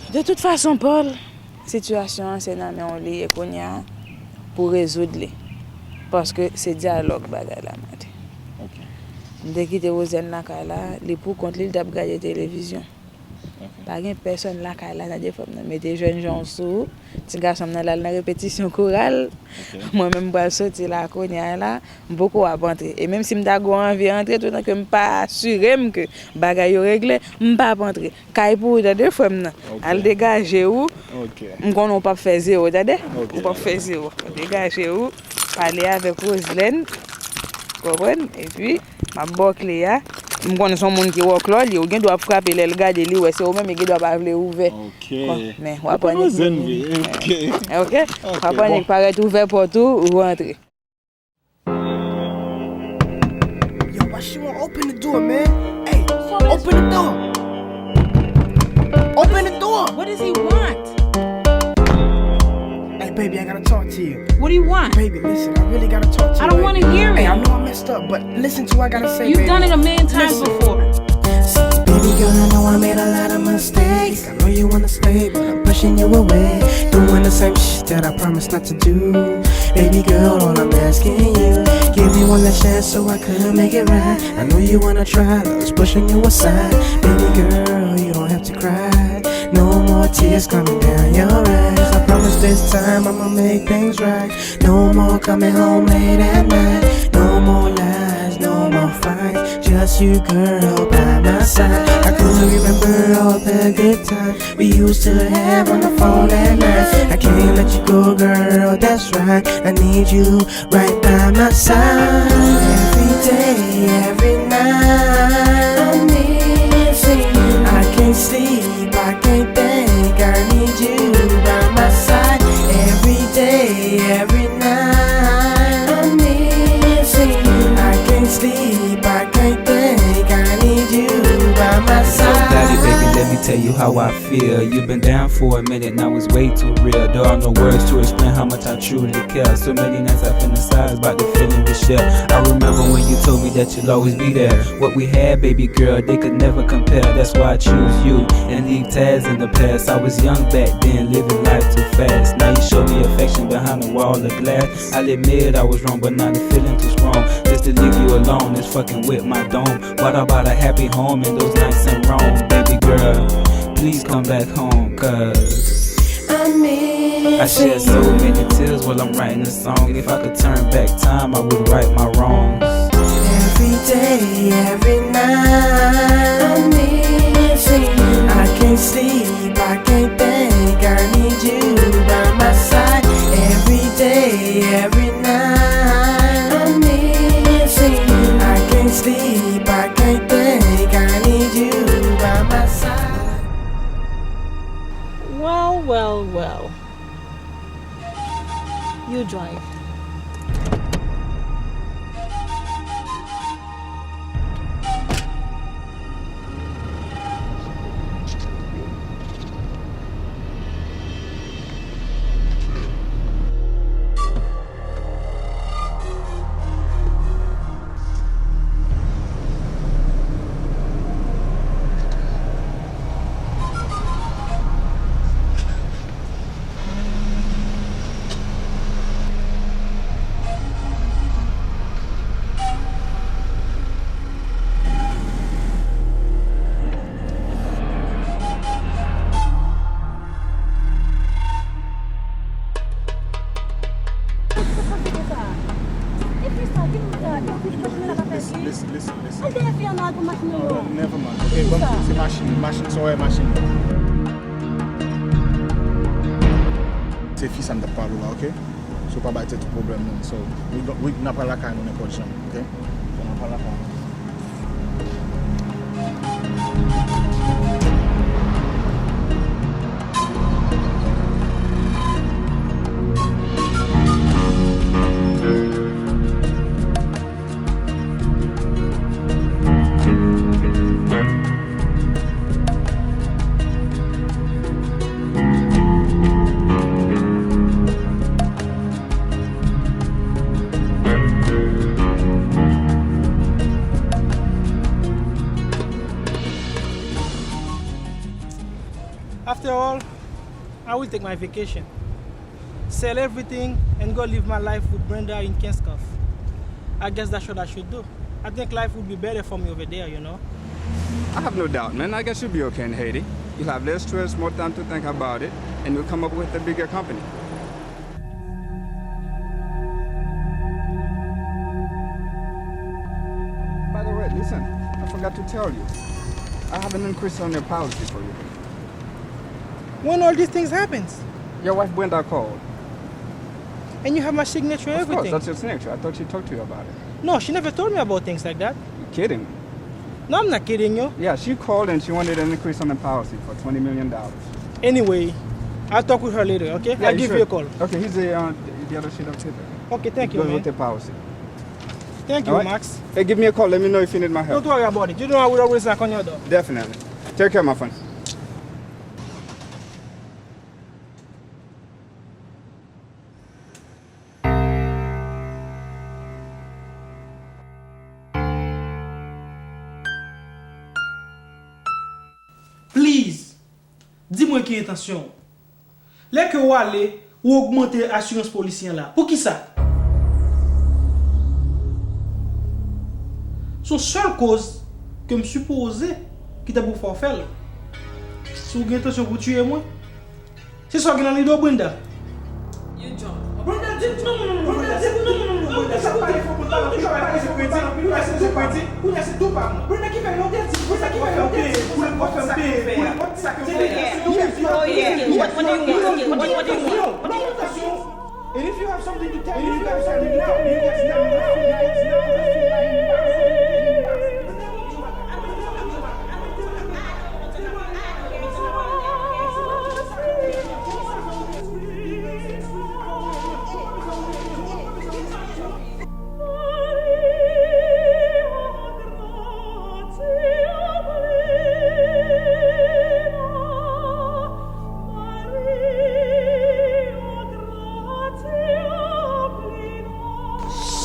De tout fason, Paul, sitiyasyon an se nan men w li ye kounye a pou rezoud li. Paske se dyalòg bagay la mande. Ok. M te kite Rosiane lakay la, li pou kont li, li t ap gade televizyon. Ok. Pa gen pèsonn lakay la, tande frè m nan. Mete jèn jan w sou ou. Ti gason m nan l al nan repetisyon koral. Mwen menm m pral soti la kounye a la. M poko ap antre. E menm si m ta gen anvi antre, toutan ke m pa asire m ke bagay yo regle, m p ap antre. Kay pou ou, tande frè m nan. Al degaje ou. M konnen w p ap fè zewo, tande. Ou p ap fè zewo. Degaje ou. Pale avèk Roselène. Konprann? Epi, m ap ba w kle a. M konnen se yon moun ki wòklò li, ou gen dwa ap frape lè l gade li wè se ou menm, li gen dwa pa vle ouvè. Men w ap annik vini. Ok. W ap annik parèt ouvè pòt ou, ou rantre. Yo, why she won't open the door, man? Hey, open the door. Open the door. What does he want? Hey, baby, I gotta talk to you. What do you want? Baby, listen, I really gotta talk to you. I don't wanna hear it. Hey, I know I messed up, but listen to what I gotta say, baby. You've done it a million times before. Baby girl, I know I made a lot of mistakes. I know you wanna stay, but I'm pushing you away. Doing the same shit that I promised not to do. Baby girl, all I'm asking you, give me one last chance so I could make it right. I know you wanna try, love's pushing you aside. Baby girl, you don't have to cry. No more tears coming down your eyes. I promise this time I'ma make things right. No more coming home late at night. No more lies, no more fights. Just you, girl, by my side. I couldn't remember all the good times we used to have on the phone at night. I can't let you go, girl, that's right. I need you right by my side. Every day, every night, I'm missing you. I can't sleep, I can't think. I need you by my side. Every day, every night, I'm missing you. I can't sleep, I can't think. I need you by my side. Yo, Daddy, baby, let me tell you how I feel. You've been down for a minute, now it's way too real. There are no words to explain how much I truly care. So many nights I fantasize about the feeling we share. I remember when you told me that you'll always be there. What we had, baby girl, they could never compare. That's why I choose you and leave ties in the past. I was young back then, living life too fast. Now you show me affection behind a wall of glass. I'll admit I was wrong, but now the feeling too strong. Just to leave you alone is fucking with my dome. What about a happy home and those nights in Rome? Baby girl, please come back home, 'cause I shed so many tears while I'm writing this song. If I could turn back time, I would right my wrongs. Every day, every night, I'm missing you. I can't sleep, I can't think. I need you by my side. Every day, every night, I'm missing you. I can't sleep, I can't think. I need you by my side. Well, well, well. You drive. Listen, listen, listen, listen. Never mind. Ok, bon, se machin, machin, sa w wè machin. Se fi sa m t ap pale w la, ok? So, pa bay tèt ou pwoblèm, non. So, we go, we, n ap pral lakay nou nenpòt jan, ok? So, n ap pral lakay nou. After all, I will take my vacation, sell everything, and go live my life with Brenda in Kenskòf. I guess that's what I should do. I think life would be better for me over there, you know? I have no doubt, man. I guess you'll be okay in Haiti. You'll have less stress, more time to think about it, and you'll come up with a bigger company. By the way, listen, I forgot to tell you. I have an increase on your policy for you. When all these things happens? Your wife Brenda called. And you have my signature, everything. Of course, that's your signature. I thought she talked to you about it. No, she never told me about things like that. You kidding? No, I'm not kidding you. Yeah, she called and she wanted an increase on the policy for twenty million dollars. Anyway, I'll talk with her later, okay? Yeah, I'll give you a call. Okay, here's the, uh, the other sheet of paper. Okay, thank you, man. It goes with the policy. Thank you, Max. Hey, give me a call. Let me know if you need my help. Don't worry about it. You know I will always knock on your door. Definitely. Take care, my friend. Please, di mwen ki entansyon w. Lè ke w ale, ou ogmante asirans polisi an la. Poukisa? Se yon sèl koz ke m sipoze ki ta pou fè w fè l. Si w gen entansyon pou tiye mwen, se sa w gen nan lide w, Brenda? You drunk. Brenda, di non, non, non, non, Brenda, di non, non, non, non, Brenda, sa pale fò, Brenda, ou toujou ap pale sou kredi, ou ap pale sou kredi, ou ap pale sou kredi. Brenda, ki fè lè w te di, Brenda, ki fè lè w te di, Brenda, ki fè lè w te di, pou nenpòt sa k fè a. Pou nenpòt sa k fè a. Oh, yeah. Oh, yeah. What, what do you want? What do you, what do you want? What do you want? And if you have something to tell me, you can tell me now. You can tell me now.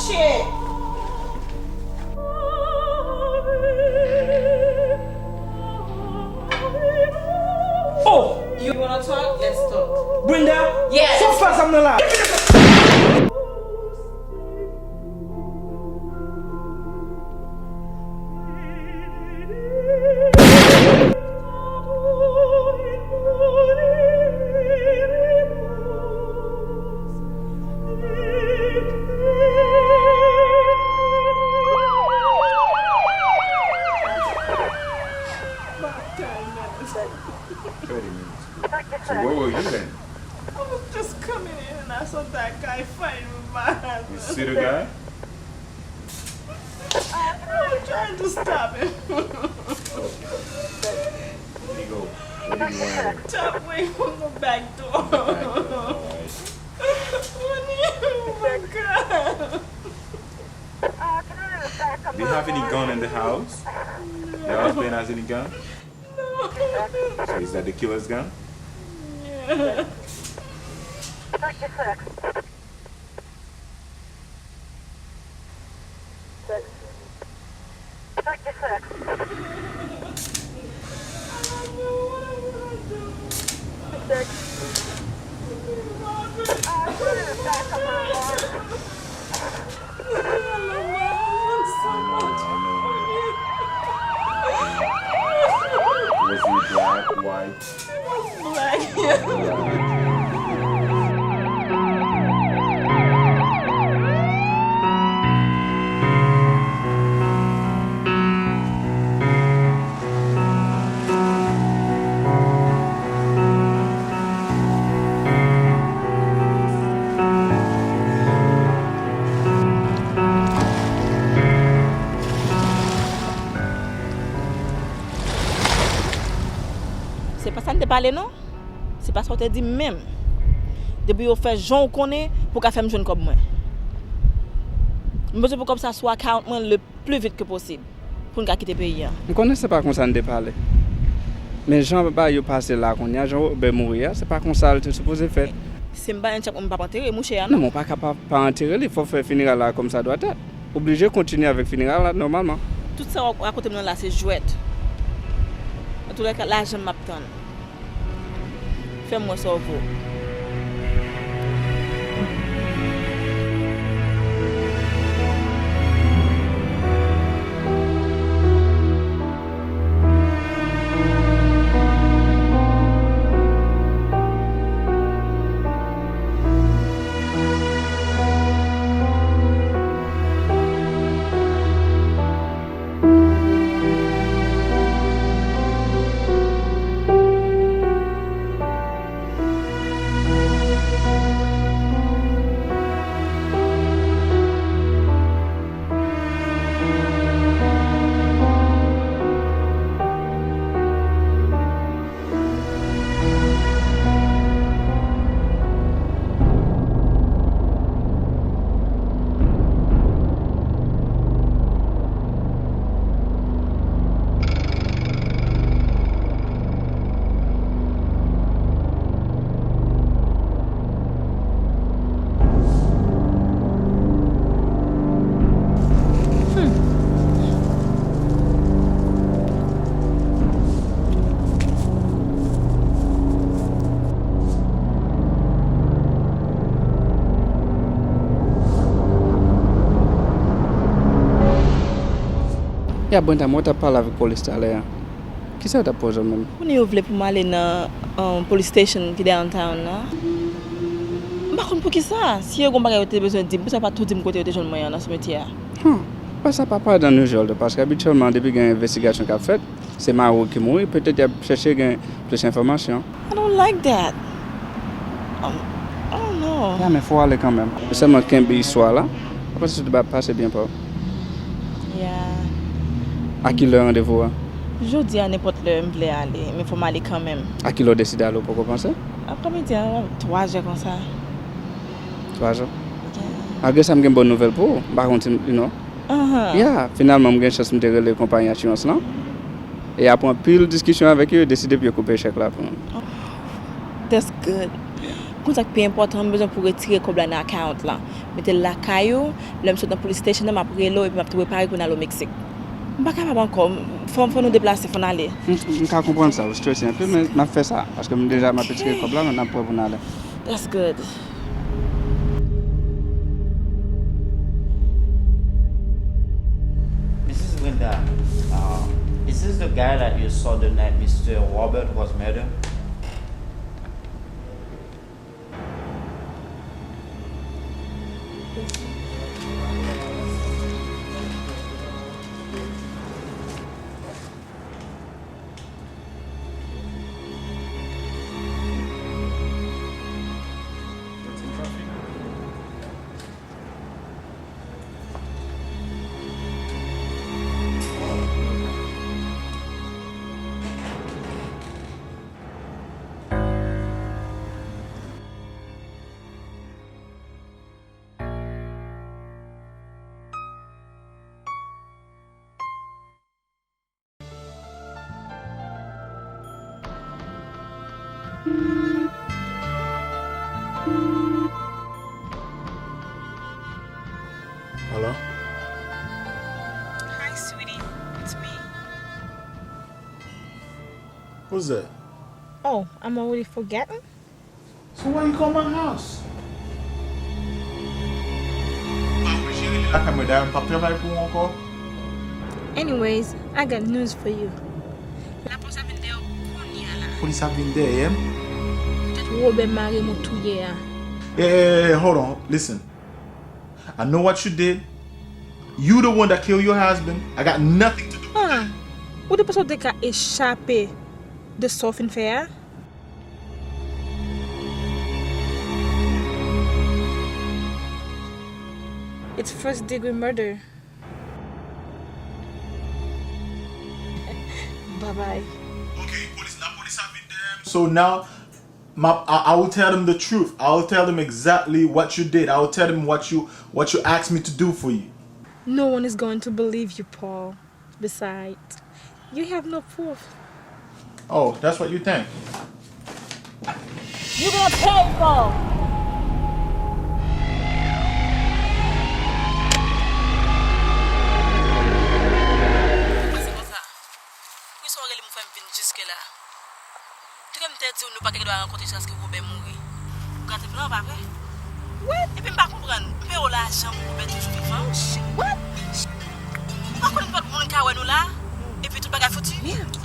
Shit! Oh! You wanna talk? Let's talk. Brenda? Yes. Sot fè sa m nan la. Thirty minutes ago. So where were you then? I was just coming in and I saw that guy fighting with my husband. You see the guy? I was trying to stop him. Where did he go? Where did he run? Top way from the back door. The back door, all right. What do you, oh my God. Do you have any gun in the house? Your husband has any gun? No. So is that the killer's gun? Yeah. Sex. Sex. Was he black, white? Black. Se pa sa n te pale non. Se pa sa w te di m menm. Depi yo fè jan w konnen pou w ka fè m jwenn kòb mwen. M bezwen pou kòb sa sou account mwen le pli vit ke posib pou n ka kite peyi a. M konnen se pa konsa n te pale. Men jan bagay yo pase la kounye a, jan Wobè mouri a, se pa konsa l te sipoze fèt. Si m pa jwenn tchèk mwen, m p ap antere mouche a non. Non, men w pa ka pa, pa antere li, fò w fè fineral la comme ça doit être. Oblije kontinye avèk fineral la nòmalman. Tout sa w ap rakonte m nan la se jwèt. Antoulèka, lajan m ap tann. Fè m wè sa w vo. Ya, Brenda, mwen t ap pale avèk polis talè a. Kisa yo t ap poze w menm? Konnen yo vle pou m ale nan um, police station ki downtown nan. M pa konn poukisa. Si yo gen bagay yo te bezwen di m, poukisa yo pa tou di m kote yo te jwenn mwen an nan simetyè a? Hmm. Bon, sa pa paradan unusual tou, paske abityèlman, depi gen envestigasyon k ap fèt, se mari w ki mouri, petèt y ap chèche gen plis enfòmasyon. I don't like that. Um, I don't know. Ya, men fò w ale kanmenm. Sèlman kenbe istwa la. Apre sa, tout va pase byen pou ou. Yeah. A ki lè randevou a? Jodi a, nenpòt lè m vle ale, men fò m ale kanmenm. A ki lè w deside ale, w poko panse? Aprèmidi a, twazè konsa. Twazè? Yeah. Malgre sa, m gen bòn nouvèl pou ou. M pa konn si, you know. Ahan. Yeah, finalman, m gen chans m te rele konpayi asirans lan. E apre anpil diskisyon avèk yo, yo deside pou yo koupe chèk la pou mwen. That's good. Konn sa k pi enpòtan, m bezwen pou retire kòb la nan account lan. Mete l lakay ou, lè m sot nan police station nan, m ap rele w epi m ap tou prepare pou n al o Meksik. M pa kapab ankò, fò, fò nou deplase, fò n ale. M, m ka konprann sa, ou strese anpil, men n ap fè sa, paske m deja m ap retire kòb la, men n ap prè pou n ale. That's good. Missus Brenda, uh, is this the guy that you saw the night Mister Robert was murdered? Hello? Hi, sweetie. It's me. Who's that? Oh, I'm already forgetting? So why you call my house? Ou pa oblije rele lakay mwen, dayè m p ap travay pou ou ankò. Anyways, I got news for you. Lapolis ap vin dèyè w kounye a la. Polis ap vin dèyè m? Poutèt Robert mari m ou touye a. Hey, hey, hey, hold on, listen. I know what you did. You the one that killed your husband. I got nothing to do with that. Ah, ou te panse w te ka echape de sa w fin fè a? It's first degree murder. Bye bye. Okay, polis, lapolis ap vin dèyè m. So now, my, I, I will tell them the truth. I will tell them exactly what you did. I will tell them what you, what you asked me to do for you. No one is going to believe you, Paul. Besides, you have no proof. Oh, that's what you think. You gonna pay for. Pase konsa. Poukisa w rele m fè m vin jiske la? Touke m te di w nou pa gen dwa rankontre jiskaske Robert mouri. Ou gate plan, pa vre? What? Epi m pa konprann. M peye w lajan pou Robert toujou vivan. What? Ou pa konnen nenpòt moun ka wè nou la? Epi tout bagay fouti? Merde.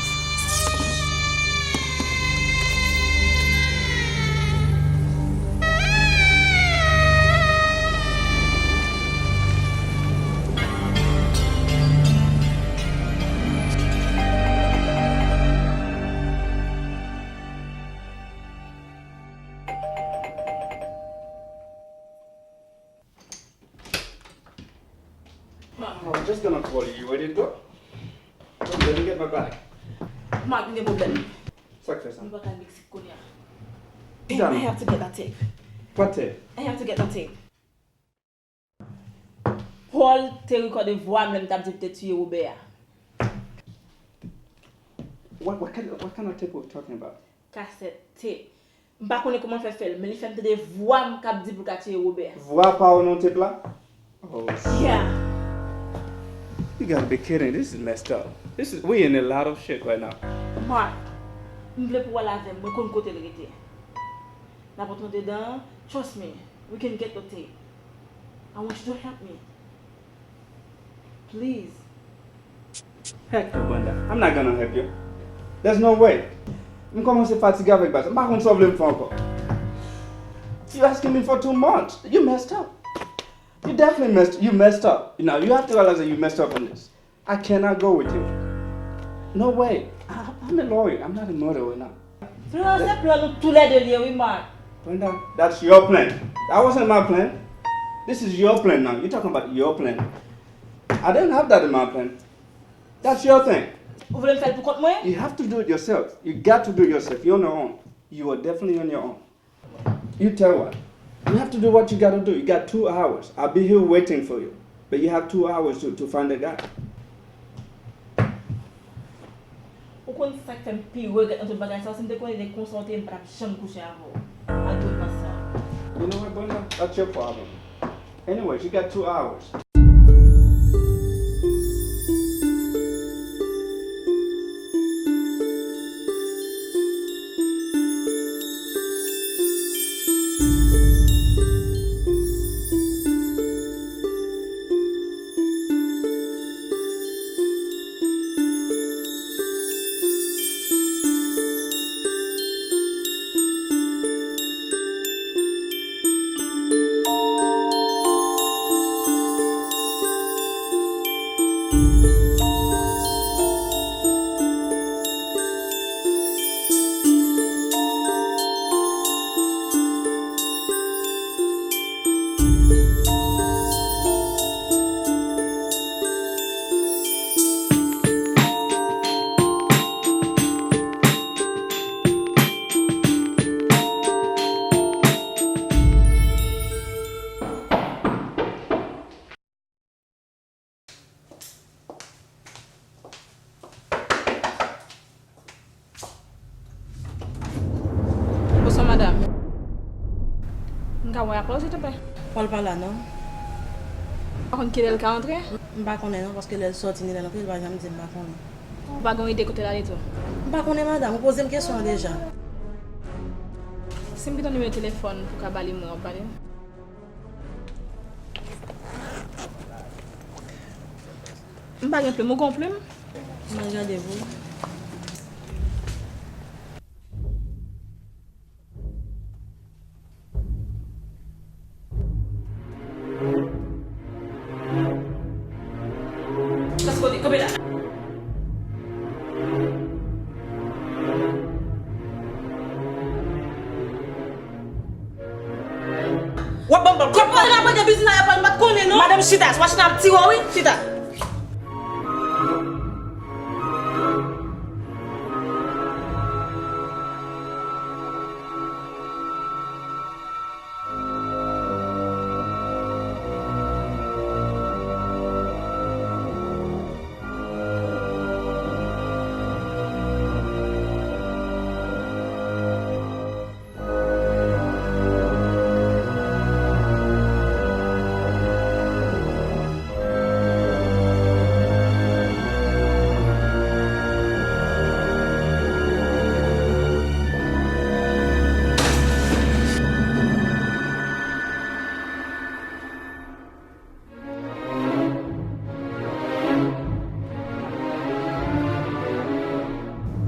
Mom, I'm just gonna call you. You ready to go? Let me get my bag. Mark, m gen pwoblèm. Sa k fè sa? Nou pa ka al Meksik kounye a. Damn, I have to get that tape. What tape? I have to get that tape. Paul te rekòde vwa m lè m t ap di l te tiye Robert a. What, what kind, what kind of tape are we talking about? Kasèt tape. M pa konnen kòman l fè fè l, men li fè m tande vwa m k ap di pou l ka tiye Robert. Vwa pa w nan tape la? Oh, shit. Yeah. You gotta be kidding. This is messed up. This is, we in a lot of shit right now. Mark, m vle pou w al avè m, mwen konn kote l rete. N ap antre andedan an, trust me, we can get the tape. I want you to help me. Please. Heck no, Brenda. I'm not gonna help you. There's no way. M kòmanse fatige avèk bagay sa. M pa konn sa w vle m fè ankò. You asking me for too much. You messed up. You definitely messed, you messed up. Now you have to realize that you messed up on this. I cannot go with you. No way. I, I'm a lawyer. I'm not a murderer now. Florent, se plan nou toulède li ye, wi, Marc. Brenda, that's your plan. That wasn't my plan. This is your plan now. You're talking about your plan. I didn't have that in my plan. That's your thing. Ou vle m fè l pou kont mwen? You have to do it yourself. You got to do it yourself. You're on your own. You are definitely on your own. You tell what? You have to do what you gotta do. You got two hours. I'll be here waiting for you. But you have two hours to, to find the guy. Ou konn sa k fè m pi regrèt nan tout bagay sa, si m te konnen te konsa w te ye, m pa t ap janm kouche avè w. Malgre w pa sa. You know what, Brenda? That's your problem. Anyway, you got two hours. Bonswa, madanm. M ka wè ak ou, silteplè? Pòl pa la, non. Ou pa konn kilè l ka antre? M pa konnen, non, paske lè l sòti ni lè l antre, l pa janm di m, m pa konnen. Ou pa gen yon ide kote l ale tou? M pa konnen, madanm. Ou poze m kesyon an deja. Si m gen yon nimewo telefòn pou ka ba li mwen, w ap ba li m? M pa gen plim, ou gen yon plim? Mwen gade pou ou. Sòs kote, kanpe la. W ap ban m bòl. Kòb mwen la mwen gen biznis la, y ap ban m, m pa t konnen, non. Madanm, chita, machin ap tire w, wi, chita.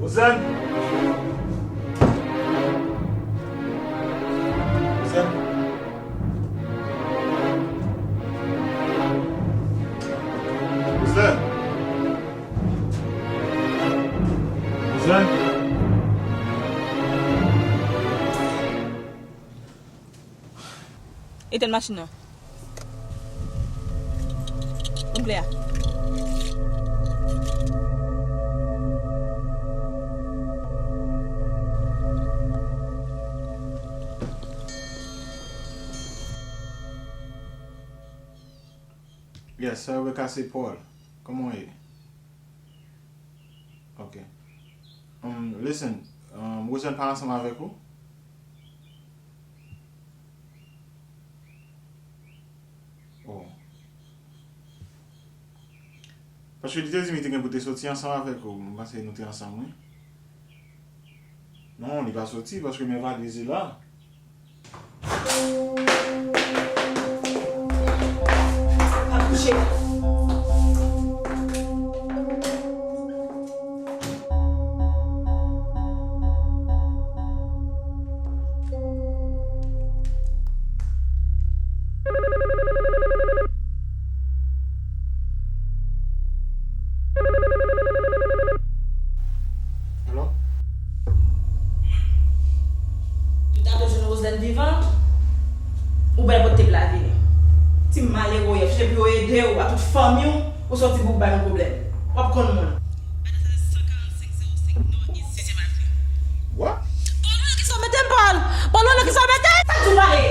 Wozèn! Wozèn! Wozèn! Wozèn! Etèn machin nan. Konplè a. Yes, sè Rebecca, se Paul. Kòman w ye? Ok. Um, listen, um, Rosanne pa ansanm avèk ou? Oh. Paske li te di m li te gen pou te soti ansanm avèk ou. M panse nou te ansanm, wi. Non, li pa soti paske men valiz li la. Pa bouje. Zèn vivan, ou bèl kote te bla vini. Ti malere w ye, chèche pou yo ede w a tout fanmi w, ou soti pou w bay yon pwoblèm. W ap konn moun. What? Paul, ou nan ki sa w mete m, Paul? Paul, ou nan ki sa w mete m? Sa k di w pale?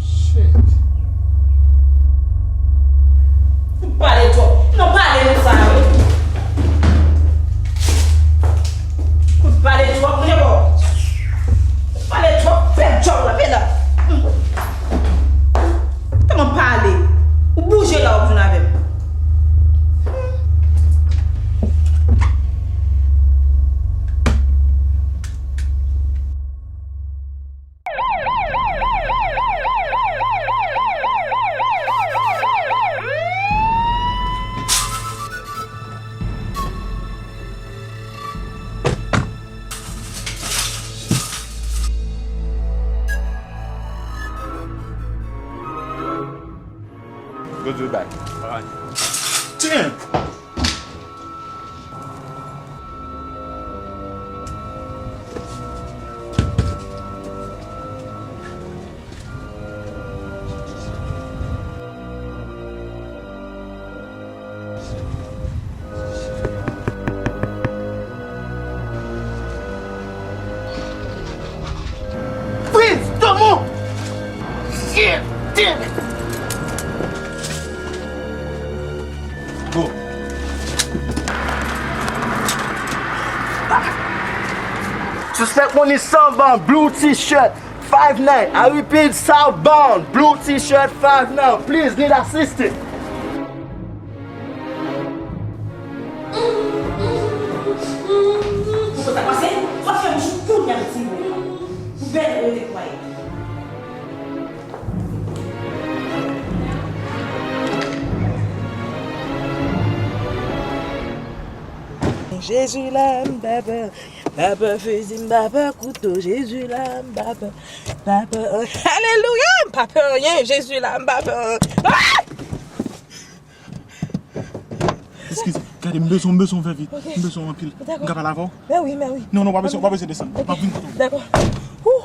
Shit. Ou pale twòp. Non, pale nou sa yo. Ou pale twòp, mwen bò. Ou pale twòp, pèp djòb la, medam. Tèlman pale. Ou bouje la, w ap jwenn avè m. Go to the back. Alright. Damn! Freeze! Don't move! Shit! Damn it! Go. Suspect money, Samba, blue t-shirt, five nine. I repeat, southbound, blue t-shirt, five nine. Please need assistance. Ou konn sa k pase? W ap fè m jou kounye a, ti moun. Ou bèl, ou te kwaye. Jezi la, m pa pè, m pa pè fizi, m pa pè kouto, Jezi la, m pa pè, m pa pè, alelouya, m pa pè anyen, Jezi la, m pa pè anyen. Ah! Eskize, gade, m bezwen, m bezwen w fè vit. Ok. M bezwen w anpil. Dakò. M ka pale avè w? Mè wi, mè wi. Non, non, w pa bezwen, w pa bezwen desann. Ok. M ap vin kote w. Dakò. Ouh!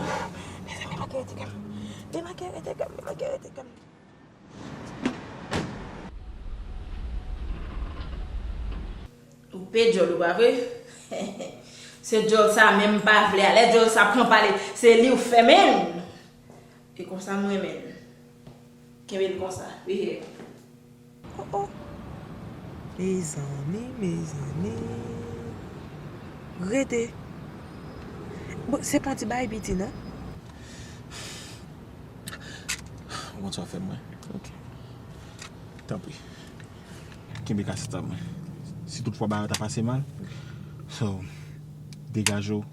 Mezanmi, demakè rete kè m. Demakè rete kè m, demakè rete kè m. Ou pe djòl ou, pa vre? Se djòl sa menm m pa vle a. Lè djòl sa pran pale, se li ou fè menm. E konsa m renmen l. Kenbe l konsa. We here. Oh, oh. Mezanmi, mezanmi. Rete. Bon, se pa yon ti bagay piti, non? Ou konn sa w fè mwen. Ok. Tanpri. Kenbe kasèt sa pou mwen. Si toutfwa bagay yo ta pase mal, so, degaje w,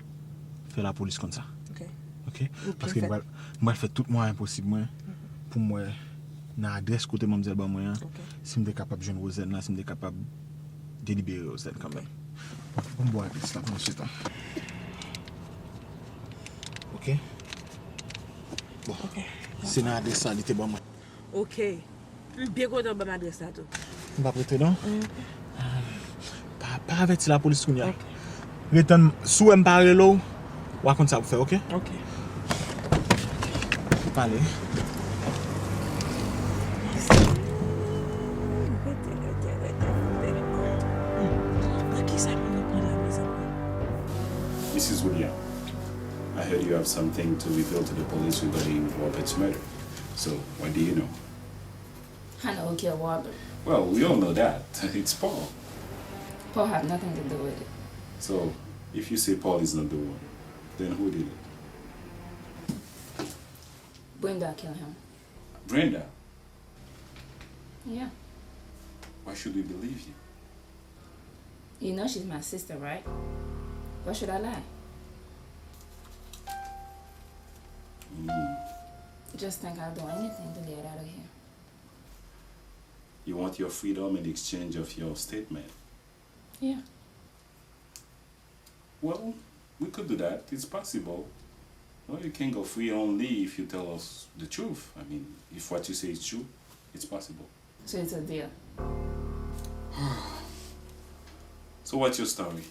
fè lapolis konn sa. Ok. Ok? Ou byen fè. Paske m pral, m pral fè tout mwayen posib mwen pou m wè nan adrès kote manmzèl ban mwen an, ok, si m te kapab jwenn Rozenn la, si m te kapab delibere Rozenn kanmenm. Bon, bon, adrès la pou mwen, sweet. Ok? Bon. Ok. Se nan adrès sa li te ban mwen. Ok. M byen kontan w ban m adrès la tou. M p ap rete non. Mm. Pa, pa avèti lapolis kounye a. Ok. Ret tann, si w wè m pa rele w, w a konn sa pou fè, ok? Ok. Pale. Rete, rete, rete, rete. Nan kisa moun yo pran la, mezanmi? Missus William, I heard you have something to reveal to the police regarding Robert's murder. So, what do you know? I know who killed Robert. Well, we all know that. It's Paul. Paul have nothing to do with it. So, if you say Paul is not the one, then who did it? Brenda killed him. Brenda? Yeah. Why should we believe you? You know she's my sister, right? Why should I lie? Mm. Just think I'll do anything to get out of here. You want your freedom in exchange of your statement? Yeah. Well, we could do that. It's possible. Well, you can go free only if you tell us the truth. I mean, if what you say is true, it's possible. So it's a deal. So what's your story?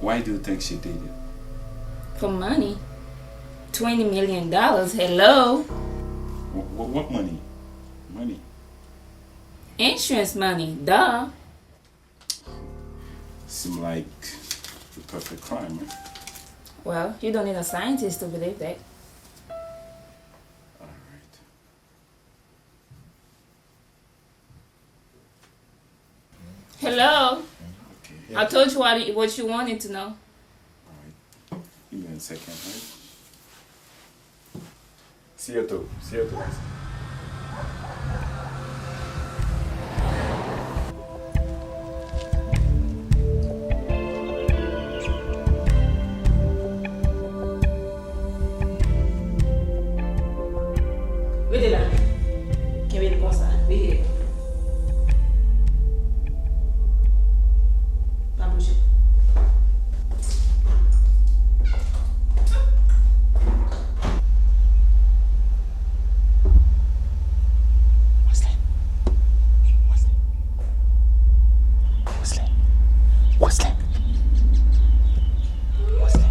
Why do you think she did it? For money. Twenty million dollars, hello? What, what money? Money? Insurance money, duh. Seem like the perfect crime, eh? Well, you don't need a scientist to believe that. All right. Hello. Okay. I told you what, what you wanted to know. All right. Give me a second, right? See you too. See you too. Rete la. Kenbe l konsa. Rete. Pa bouje. Wesley. Wesley. Wesley. Wesley. Wesley.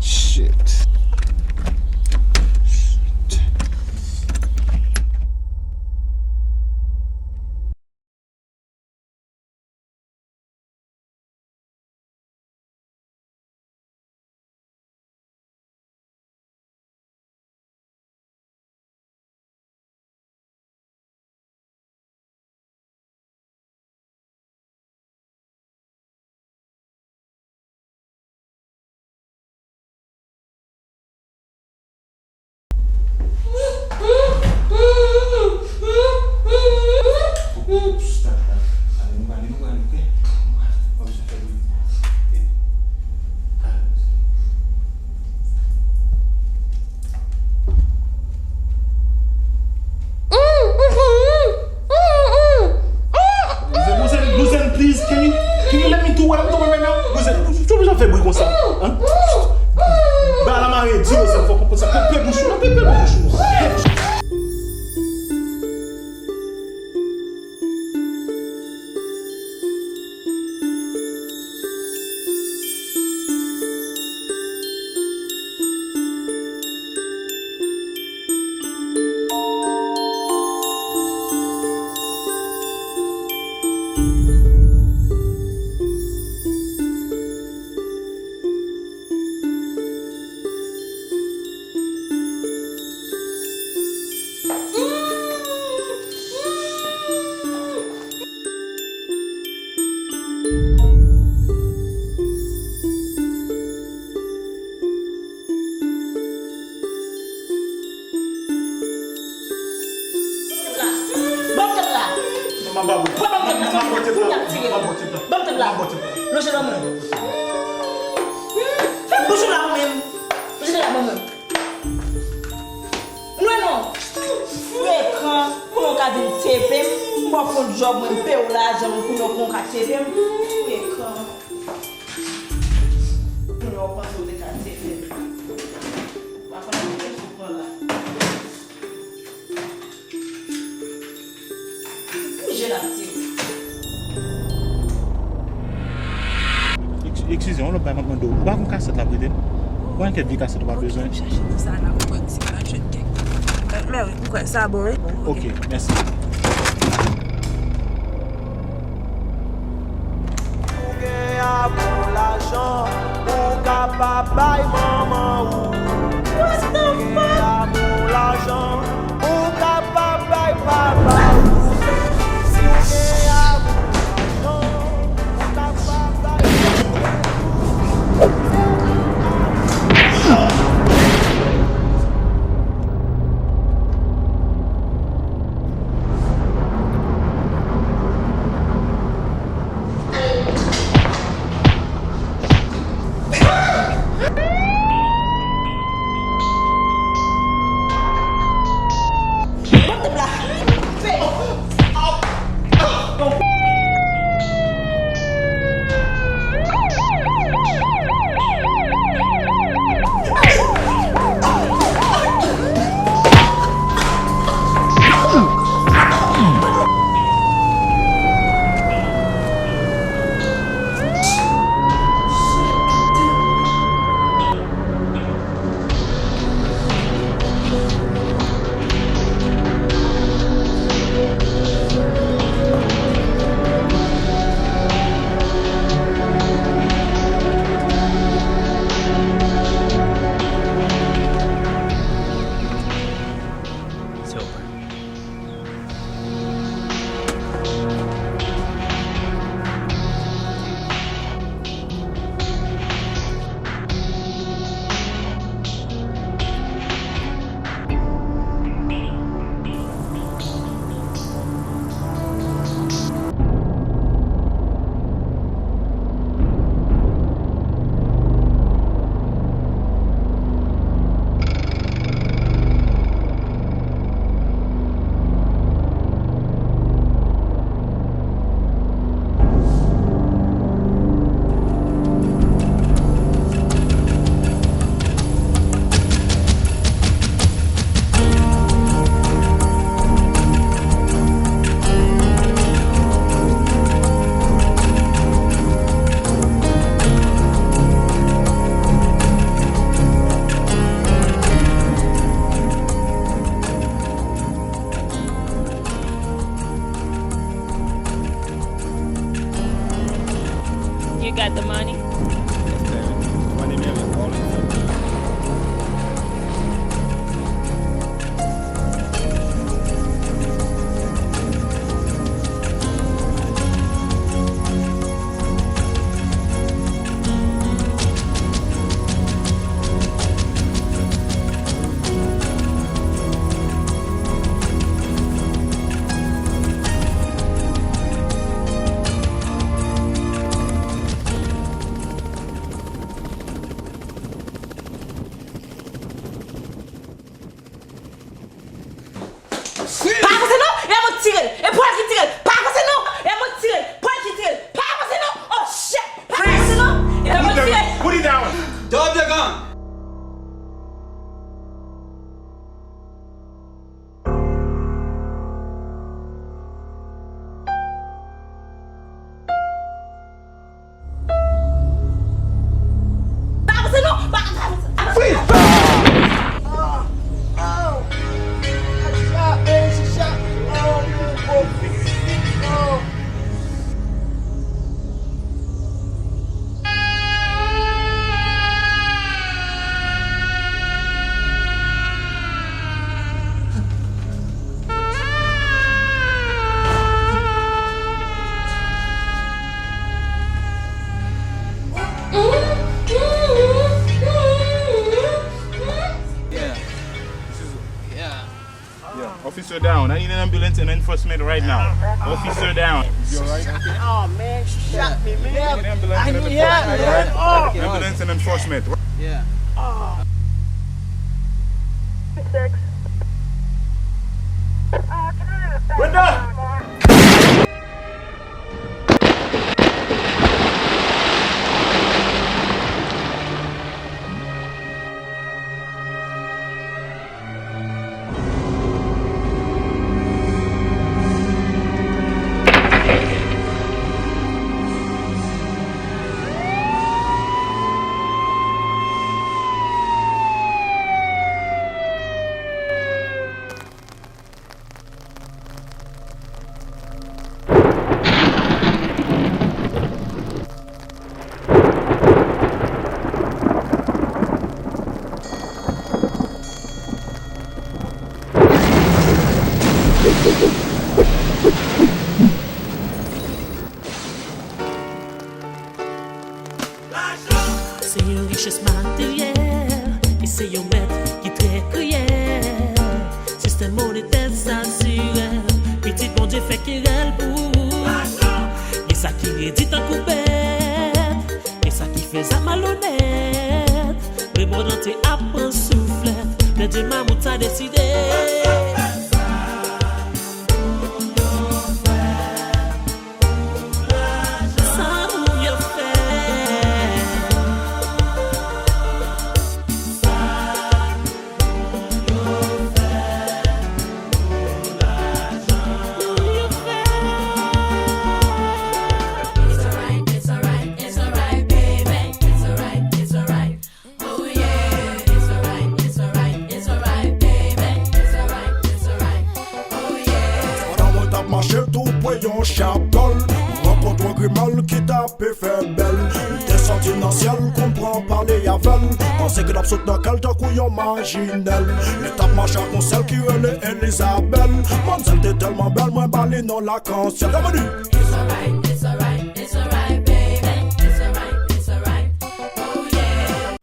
Shit. Louzen, Louzen, please, can you, can you let me do what I'm doing right now? Louzen, ou bezwen fè bri konsa, hein? Ba la mare di yo sa, fò konprann sa. Pe, pe bouch ou, pe, pe bouch ou. Ban m tèt la. Non, m ap ba ou. Ban m tèt la. M ap ba ou tèt la. Ban m tèt la. M ap ba ou tèt la. Lonje nan men m. Fè bouch ou la ou menm. Lonje la ban mwen. M wè non. Frekan. Kouman w ka vin tepe m? M ba w fon djòb mwen, m peye w lajan, kouman w ka tepe m? Frekan. Kouman w panse w te ka tepe m? W ap pran la. Bouje la, m di w. Ex-, eskize, yon lòt bagay m ap mande w. Ou pa gon kasèt la prete m? Ou pa gen kèk vye kasèt ou pa bezwen? Ok, m chache nan sa la pou m wè si m ka jwenn kèk. Men, men wi, m kwè sa bon, wi. Ok, mèsi. Ou gen amou lajan, ou ka pa bay manman ou. Si w gen amou lajan, ou ka pa bay papa ou. Si w gen amou You got the money? Yes, baby. Money, baby, all in. Pa avanse non, e mwen ki tire l. E pwal ki tire l. Pa avanse non, e mwen ki tire l. Pwal ki tire l. Pa avanse non. Oh shit. Pa avanse non, e mwen ki tire l. Put it down. Drop the gun. Pa avanse non! Pa, pa avanse! Freeze! Ah! Ow! She shot me! She shot me! Oh, you broke me! Oh! Yeah. This is, yeah. Yeah, officer down. I need an ambulance and enforcement right now. Officer down. You alright? Oh man, she shot me, man. Need an ambulance and enforcement, right? Oh. Ambulance and enforcement. Yeah. Oh. Six. Brenda! Se yon richès materyèl, e se yon mèt ki trè kriyèl. Sistèm monetè sa sirèl, pitit Bondye fè kerèl pou ou. Gen sa ki redi tankou bèt, gen sa ki fè zam malonèt. Rebòdan te ap pran souflèt, lè Dye mamout sa deside. Sa pou yo fè? Pou yo fè? It's alright, it's alright, it's alright, baby. It's alright, it's alright. Oh yeah, it's alright, it's alright, it's alright, baby. It's alright, it's alright. Oh yeah. Pandan mwen t ap mache tou pre yon chapèl, mwen rankontre yon grimèl ki t ape fè bèl. Li te sòti nan syèl, konn pran pale avè l. Panse ke l ap sot nan kè l tankou yon majinèl. Li t ap mache ak yon sèl ki rele Elizabèl. Manmzèl te tèlman bèl, mwen ba li non lakansyèl. Kòman di? It's alright, it's alright, it's alright, baby. It's alright, it's alright. Oh yeah.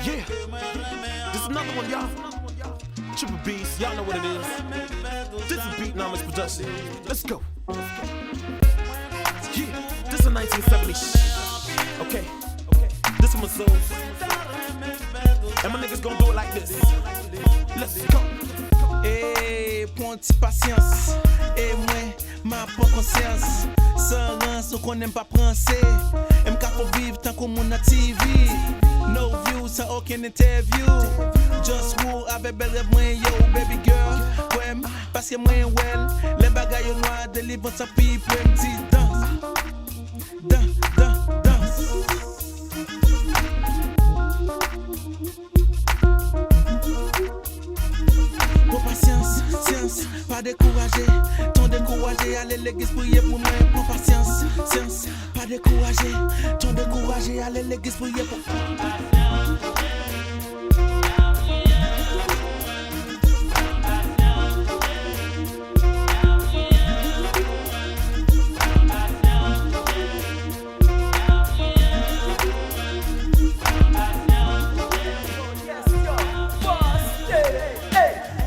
Yeah, this is another one, y'all. Triple Beast, y'all know what it is. This is Beatnomics Production. Let's go. Yeah, this is nineteen seventy. Okay, this is Mizzou. And my niggas gon' do it like this. Let's go. Hey, pon ti pasyans. E mwen, m ap pran konsyans. San rans, ou konnen m p ap ranse. M ka fè w viv tankou moun nan T V. No view, san okenn entèvyou. Just woo avèk bèl rèv mwen, yo, baby girl. Kwè m, paske mwen wè l. Lè bagay yo nwa, deliverance an pi pre m di dans. Dans, dans, dans. Pou Pasyans, syans, pa dekouraje. Ton dekouraje, ale legliz priye pou mwen. Pran pasyans, syans, pa dekouraje. Ton dekouraje, ale legliz priye pou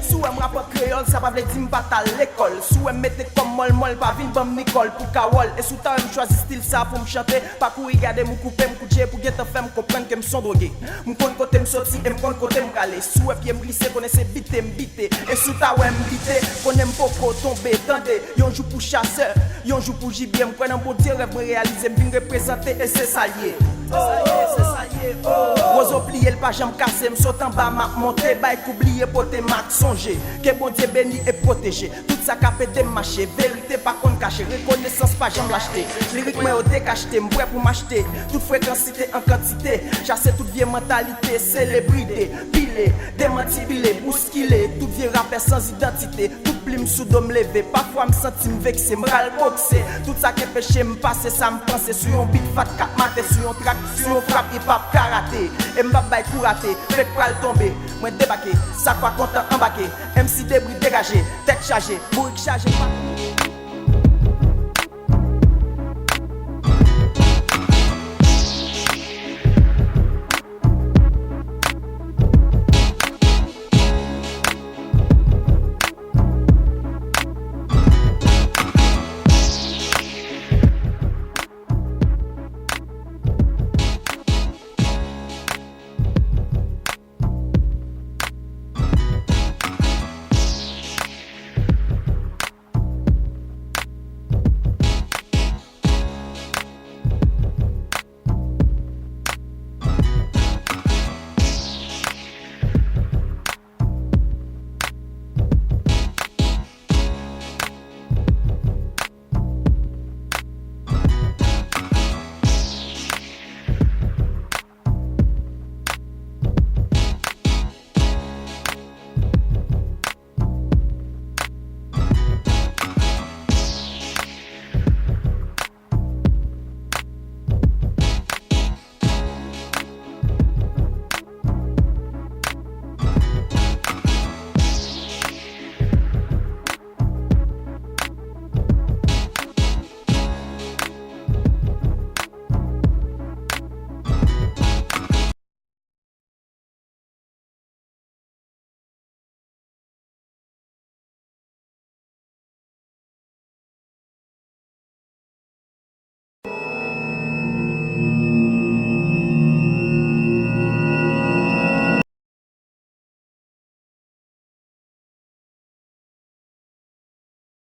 Si w wè m rapè kreyòl, sa pa vle di m pa t al lekòl. Si w wè m mete kò m mòl mòl, pa vin ban m ni kòl pou kawòl. E si w ta wè m chwazi stil sa pou m chante, pa kouri gade m ou koupe m kout je pou gentan fè m konprann ke m s on dwoge. M konn kote m soti e m konn kote m prale. Si w wè pye m glise, konnen se bite m bite. E si w ta wè m bite, konnen m poko tonbe, tande. Yon jou pou chasè, yon jou pou jibye. M kwè nan Bondye, rèv mwen reyalize, m vin reprezante e se sa l ye. Wozo pliye, l pa janm kase, m sot anba, m ap monte, bay kou bliye, pote m ak sonje. Ke Bondye beni e pwoteje tout sa k ap ede m mache. Verite pa konn kache, rekonesans pa janm lachte. Lirik mwen yo dekachte, m prè pou m achte tout frekansite an kantite. Chase tout vye mantalite, sele, bride, pile, demantibile, bouskile tout vye rapè san idantite. Tout plim sou do m leve, pafwa m santi m vekse, m pral bokse. Tout sa k enpeche m pase, sa m panse sou yon bit fat k ap mate, sou yon trak, sou yon frap hip hop karate. E m p ap bay kou rate, fake pral tonbe. Mwen debake, sa k pa kontan anbake. M C debri degaje, tèt chaje, bourik chaje, pa